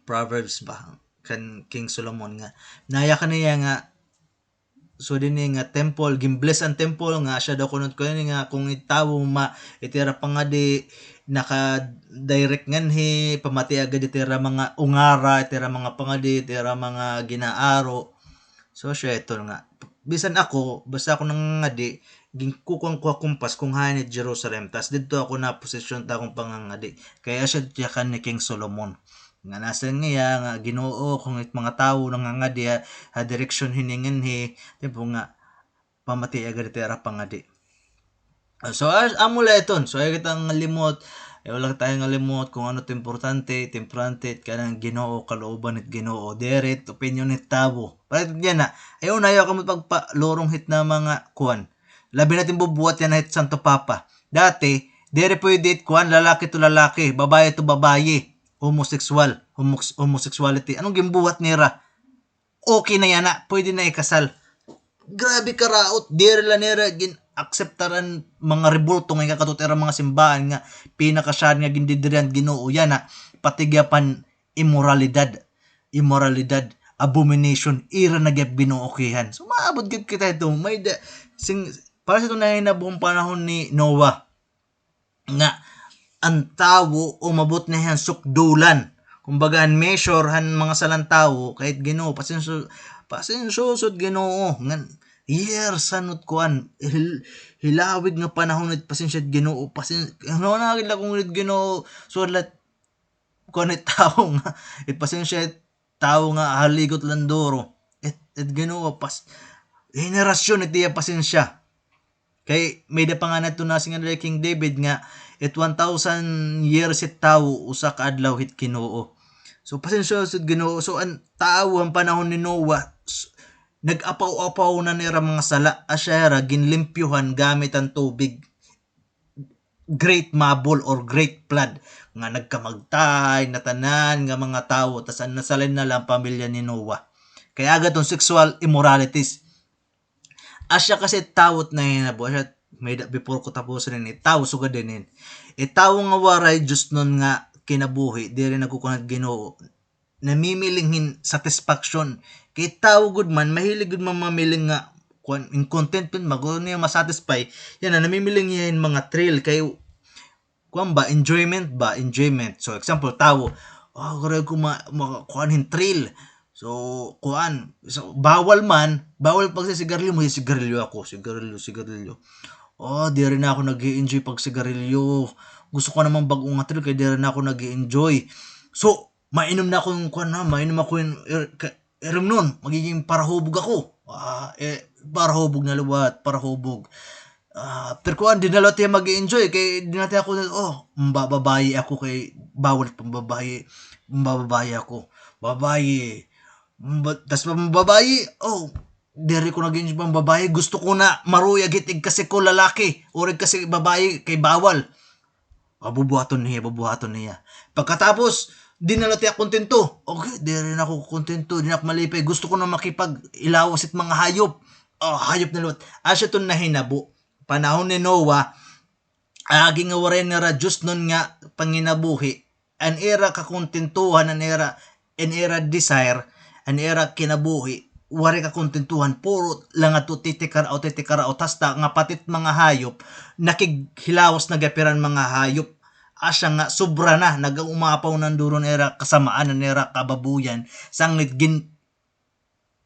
Proverbs ba, kan King Solomon nga, nayakan niya nga, so dinhi nga temple, gin-bless an temple, nga asya daw kunot kuno ini nga kung it tawo ma-, it ira pangadi, naka-direct nganhi, pamati agad it ira mga ungara, it ira mga pangadi, it ira mga ginaaro. So, asya ito nga. Bisan ako, basta ako nangangadi, ginkukuan ko ha kumpas kung hain it Jerusalem. Tas didto ako naposisyon ta akon pangangadi. Kay asya it yakan ni King Solomon. Nga nasiring niya nga Ginoo, kung it mga tawo nangangadi ha, ha direksyon hini nganhi, tiempo nga pamati agad it ira pangadi. So, as-, amo la iton. So, ayaw kita ngalimot. Ayaw la kita ngalimot kung ano it importante, it importante, it kanang Ginoo, kalooban it Ginoo. Diri it opinyon it tawo. Pero yana, ayaw na, ayaw kamo pagpalurong hit na mga kuan. Labi na it bubuhat yana hit Santo Papa. Dati, diri pwede it kuan, lalaki to lalaki, babaye to babaye. Homosexual, homos-, homosexuality. Anong ginbuhat nira? Okay na yana, pwede na ikasal. Grabe karaot, diri la nira gin-akseptar an mga rebulto nga ikakadto hit ira mga simbahan nga pinakasyahan nga gindidirihan Ginoo yana, pati gihap an imoralidad, imoralidad, abomination, ira na gihap gin-ookihan. So, maabot gihap kita hito, may da-, sing-, para sa ito nahinabo han panahon ni Noah. Nga an tawo umabot na han sukdulan. Kumbaga, an measure han mga sala han tawo, kay it Ginoo, pasensyo-, pasensyoso it Ginoo, ngan years han kuan, hil-, hilawig nga panahon it pasensya it Ginoo, pasen-, ano na gid la kung it Ginoo, so, lat-, kuan it tawo nga, it pasensya it tawo nga haligot la hin duro. It, it Ginoo, pas-, henerasyon it iya pasensya. Kay may-ada pa ngani ito nasingadto hi King David nga, it one thousand years it tawo, usa ka adlaw hit Ginoo. So, pasensyoso it Ginoo. So, an tawo han panahon ni Noah, s-, nag-apaw-apaw na an ira mga sala, asya hira, ginlimpyohan gamit an tubig. Great Mabul or Great Flood, nga nagkamagtay na tanan nga mga tawo, tas an nasalin na la an pamilya ni Noah. Kay aga iton sexual immoralities. Asya kasi tawo it nahinabo, asya, may da-, before ko tapuson ini, tawo sugad dinhi. It tawo nga waray diyosnon nga kinabuhi, diri nagkukuan hit Ginoo, namimiling hin satisfaction. Kay tawo gud man, mahilig gud man mamiling nga, kuan, in contentment, magulo niya ma-satisfy, yana, namimiling hiya hin mga thrill. Kay, kuan ba, enjoyment ba, enjoyment. So, example, tawo, "Ah, gray ko ma-, ma-, kuan hin thrill." So, kuan, so, bawal man, bawal pagsisigarilyo mo, sigarilyo ako, sigarilyo, sigarilyo. "Oh, diri na ako nag-i-enjoy pagsigarilyo. Gusto ko naman bag-o nga thrill, kay diri na ako nag-i-enjoy." So, mainom na ako hin kuan na, mainom ako hin ir-, ka-, irimnon, magiging parahubog ako. Ah, eh, parahubog na liwat, parahubog. Ah, after kuan, di na liwat hiya mag-enjoy kay di na hiya kuan, oh, mbababayi ako kay bawal pambabayi, mbababayi ako. Babayi. Mba-, tas pambabayi, oh, diri ko nag-enjoy pambabayi. Gusto ko na maruyag hit igkasi ko lalaki or igkasi babayi kay bawal. Ah, bubuhaton niya, bubuhaton niya. Pagkatapos, di na liwat hiya kontento. Okay, diri na ako kontento, di na ako malipay. Gusto ko na makipag-ilawas hit mga hayop. Oh, hayop na liwat. Asya iton nahinabo. Panahon ni Noah, agi nga waray nira diyosnon nga panginabuhi, an ira kakontentuhan, an ira, an ira desire, an ira kinabuhi, waray kakontentuhan, puro la ngadto titikaraot, titikaraot, hasta nga pati it mga hayop, nakighilawas na gihap hira han mga hayop, asya nga sobra na, nag-umapaw na an duro an ira kasamaan, an ira kababuyan, sanglit gin-,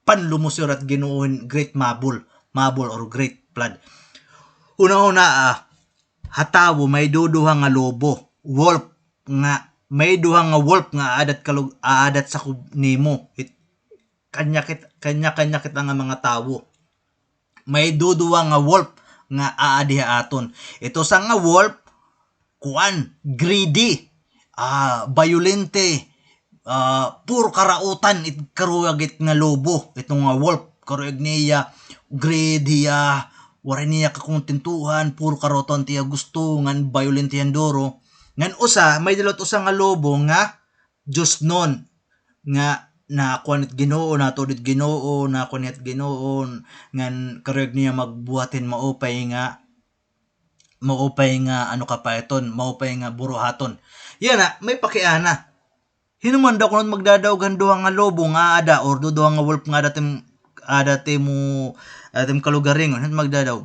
panlumos hira hit Ginoo hin great mabul, mabul or great flood. Hunahunaa, ha tawo may duduha nga lobo, wolf, nga, may duha nga wolf nga aadat kalug-, aadat sakob nimo. It-, kanya kit-, kanya-kanya kita nga mga tawo. May duduha nga wolf nga aadi ha aton. Ito usa nga wolf, kuan, greedy, ah, bayolente, ah, puro karautan it karuyag it nga lobo, ito nga wolf, karuyag niya, greedy hiya, waray niya kakontentuhan, puro karautan it iya gusto, ngan bayolente hiya duro. Ngan usa, may-ada liwat usa nga lobo nga diyosnon, nga nakuan it Ginoo, natuod it Ginoo, nakuan niya it Ginoo, ngan karuyag niya magbuhat hin maupay nga maupay nga ano kapahiton, maupay nga buruhaton. Yana, may pakiana. Hin-o man daw kon hin-o it magdadaog han duha nga lobo nga aada, or duduha nga wolf nga aada ha im, aada ha imo, aada ha im kalugaringon, hin-o it magdadaog?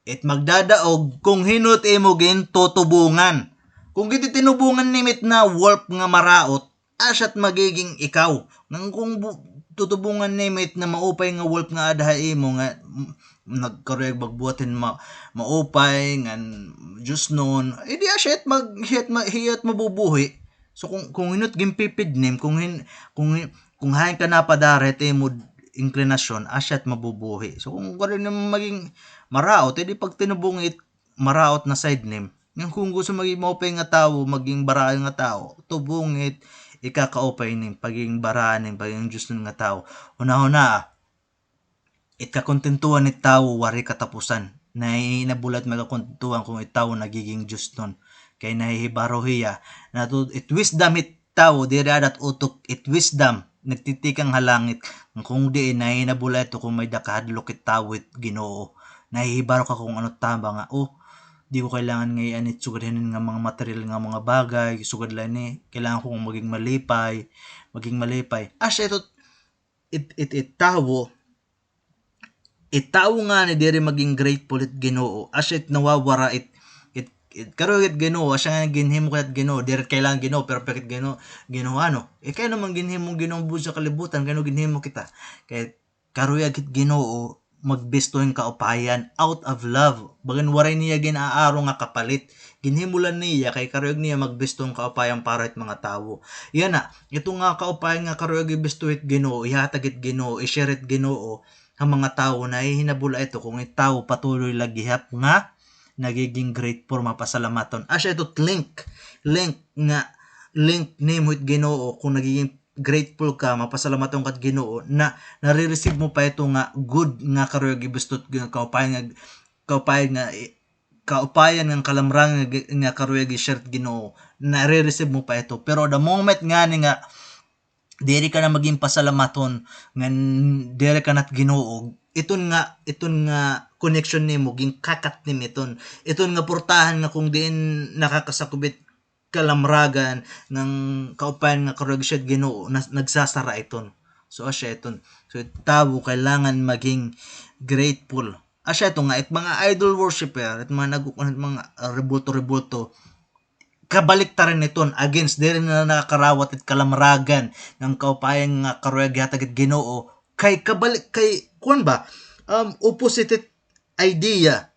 It magdadaog kon hin-o it imo gintutubungan. Kon gintitinubungan nimo it nga wolf nga maraot, asya it magiging ikaw. Ngan kon bu-, tutubungan nimo it nga maupay nga wolf nga aada ha imo nga, mm, nagkaruyag magbuhat hin ma-, maupay, ngan diyosnon, eh, di asya it mag-, hiya it ma-, hiya it mabubuhi. So, kon, kon hin-o it ginpipid nim, kon hin-, kon hin-, kon hain ka napadara it imo inklinasyon, asya it mabubuhi. So, kon karuyag nimo maging maraot, eh, di pagtinubong it maraot na side nim. Ngan kon gusto maging maupay nga tawo, maging baraan nga tawo, tubong it ikakaupay nim, pagiging baraan nim, pagiging diyosnon nga tawo. Hunahunaa, it kakontentuhan it tawo waray katapusan. Nahihinabo la it mga kakontentuhan kon it tawo nagiging diyosnon. Kay nahihibaro hiya, natud-, it wisdom it tawo, diri aada ha utok, it wisdom, nagtitikang ha langit. Kon diin, nahihinabo la ito kon may-ada kahadlok it tawo hit Ginoo. Nahihibaro ka kon ano tama nga, oh, di ko kailangan ngay-an it sugad hinin nga mga material nga mga bagay, sugad la ini, kailangan ko maging malipay, maging malipay. Asya ito, it, it, it tawo, it tawo ngani diri maging grateful hit Ginoo, asya it nawawara it, it, it karuyag it Ginoo, asya ngani ginhimo ka hit Ginoo, diri kailangan Ginoo, perfect it Ginoo, Ginoo ano. Eh, kay ano man ginhimo Ginoo buot sa kalibutan, kay ano ginhimo kita? Kay karuyag hit Ginoo, magbisto hin kaupayan, out of love. Bagan waray niya gin-aaro nga kapalit. Ginhimo la niya, kay karuyag niya magbisto hin kaupayan para hit mga tawo. Yana, ito nga kaupayan nga karuyag ibisto hit Ginoo, ihatag hit Ginoo, i-share hit Ginoo, ha mga tawo, nahihinabo la ito kon it tawo patuloy la gihap nga nagiging grateful, mapasalamaton. Asya ito link, link nga, link nimo hit Ginoo, kon nagiging grateful ka, mapasalamaton ka hit Ginoo, na nare-receive mo pa ito nga good nga karuyag ibisto hit Ginoo, kaupayan nga, kaupayan nga, kaupayan nga kalamragan nga, nga karuyag i-share hit Ginoo, nare-receive mo pa ito. Pero the moment ngani nga diri ka na maging pasalamaton, ngan diri ka na hit Ginoo, iton nga, iton nga connection nimo, ginka-cut nimo iton. Iton nga portahan nga kon diin nakakasakob it kalamragan, ngan kaupayan nga karuyag i-share hit Ginoo, nas-, nagsasara iton. So, asya iton. So, it tawo kailangan maging grateful. Asya ito nga, it mga idol worshiper, it mga nag-, it mga, ah, rebulto-rebulto, kabaliktaran iton, against, diri na nakakarawat it kalamragan ngan kaupayan nga karuyag ihatag hit Ginoo. Kay kabalik, kay, kuan ba? Um, opposite it idea.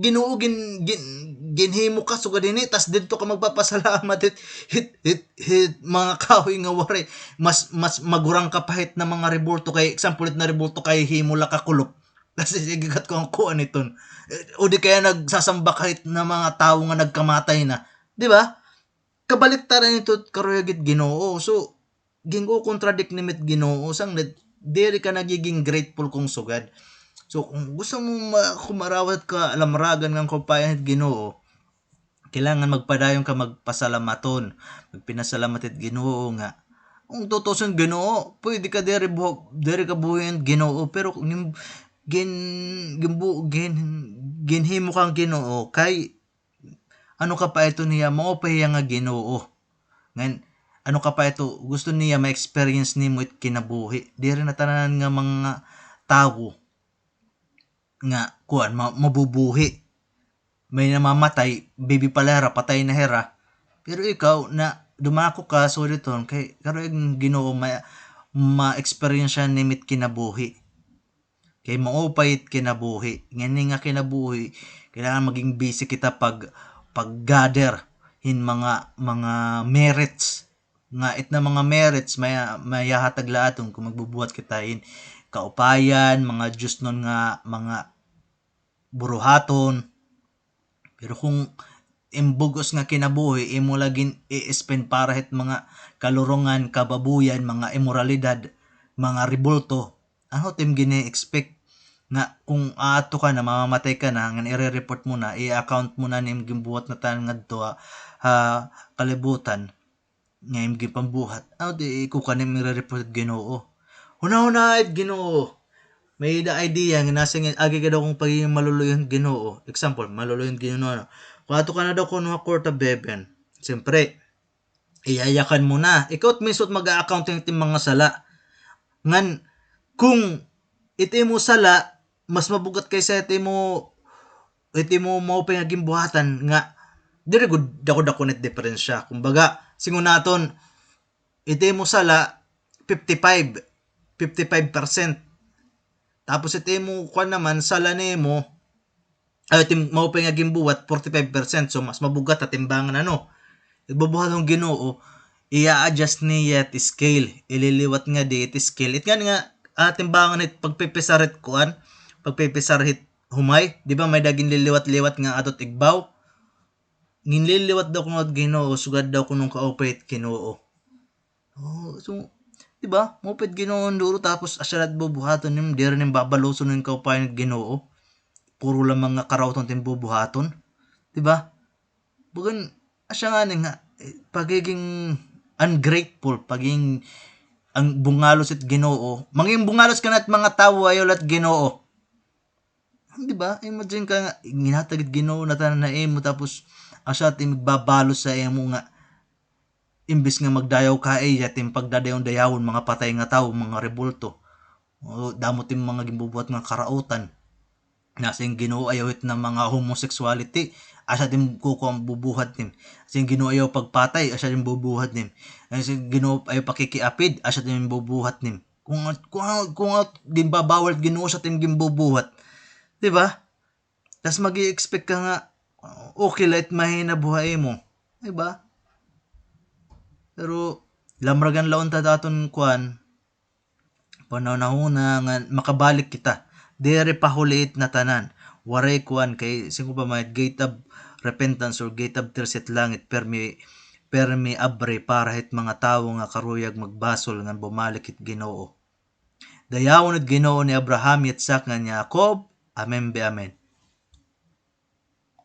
Ginoo gin-, gin-, ginhimo ka sugad hini, tas didto ka magpapasalamat hit, hit, hit, hit mga kahoy nga waray. Mas, mas magurang ka pa hit na mga rebulto kay, example, it na rebulto kay himo la kakulop. Tas sige kat ko an kuan iton. Eh, o di kaya nagsasamba ka hit na mga tawo nga nagkamatay na. Di ba? Kabaliktaran ito karuyag it Ginoo. So, ginko-contradict nim it Ginoo. Sanglit, diri ka nagiging grateful kon sugad. So, kon gusto mo ma-, kumarawat ka lamragan ngan kaupayan hit Ginoo, kailangan magpadayon ka magpasalamaton, magpinasalamat hit Ginoo nga, kon tutusin Ginoo, pwede ka diri buha-, diri ka buhi hin Ginoo, pero gin-, gin-, ginbu-, gin-, ginhimo ka han Ginoo kay ano ka pa ito niya, mao pa hiya nga Ginoo. Ngan, ano ka pa ito, gusto niya ma-experience nimo it kinabuhi. Diri na tanan nga mga tawo nga, kuan, ma-, mabubuhi. May namamatay, bibi pa la hira, patay na hira. Pero ikaw, na, dumako ka, so diton, kay, karuyag hin Ginoo, ma-, ma-experience nim it kinabuhi. Kay maupay it kinabuhi. Ngani nga kinabuhi, kailangan maging busy kita pag, pag-gather hin mga, mga merits. Nga it na mga merits, may, mayahatag la aton kon magbubuhat kita hin kaupayan, mga diosnon nga, mga buruhaton. Pero kon im bug-os nga kinabuhi, imo la gin-i-spend para hit mga kalurongan, kababuyan, mga imoralidad, mga rebulto, ano it im gini-expect? Nga kon aadto ka na, mamamatay ka na, ngan ire-report mo na, i-account mo na an im ginbuhat na tanan ngadto ha, ha kalibutan nga im ginpambuhat. Ano di ikukuan nim ire-report hit Ginoo? Hunahunaa it Ginoo. May-ada idea nga nasiring, agi ka daw kon pagiging maluluy-on hit Ginoo. Example, maluluy-on hit Ginoo, ano. Kon aadto ka na daw kuno ha court of heaven. Siyempre, iyayakan mo na. Ikaw it mismo it mag-a-account hit im mga sala. Ngan, kon it imo sala, mas mabugat kaysa it imo, it imo maupay nga ginbuhatan nga, diri gud dako-dako na it diperensya. Kumbaga, sidngon naton, it imo sala, fifty-five, fifty-five percent. Tapos it imo, kuan naman, sala nimo, ay, it im maupay nga ginbuhat, forty-five percent. So, mas mabugat ha timbangan, ano. It bubuhaton hit Ginoo, iya-adjust niya it scale. Ililiwat ngadi it scale. It ngani nga, ah, timbangan it pagpipisar hit kuan, pagpipisar hit humay. Di ba, may-ada ginliliwat-liwat nga adto hit igbaw? Ginliliwat daw kuno hit Ginoo, sugad daw kuno kaupay hit Ginoo. Oh, so, di ba? Maupay it Ginoo duro, tapos asya la it bubuhaton nim, diri nim babaluson it kaupayan hit Ginoo. Puro la mga karautan it im bubuhaton. Di ba? Bagan, asya ngani nga, eh, pagiging ungrateful, pagiging, an bungalos hit Ginoo. Mangin bungalos ka na hit mga tawo, ayaw la hit Ginoo. Di ba? Imagine ka nga, ginhatag it Ginoo na tanan ha imo, tapos asya it im igbabalos ha imo nga, imbis nga magdayaw ka ha iya, it im pagdadayaw-dayawon, mga patay nga tawo, mga rebulto. O, damo it im mga ginbubuhat nga karautan. Nasiring Ginoo, ayaw hit na mga homosexuality, asya it im kukuan bubuhat nim. Nasiring Ginoo, ayaw pagpatay, asya it im bubuhat nim. Nasiring Ginoo, ayaw pakikiapid, asya it im bubuhat nim. Kon, kon, kon ginbabawal it Ginoo, asya it im ginbubuhat. Di ba? Tas mag-i-expect ka nga, okay la it mahinabuhi mo. Di ba? Pero, lamragan la unta it aton kuan, panahon-nahona nga makabalik kita. Diri pa huli it na tanan. Waray kuan kay, siring ko pa, may gate of repentance or gate of tears it langit, permi, permi abri para hit mga tawo nga karuyag magbasol ngan bumalik hit Ginoo. Dayawon it Ginoo ni Abraham, Yitzhak, ngan Yaakov. Amen be amen.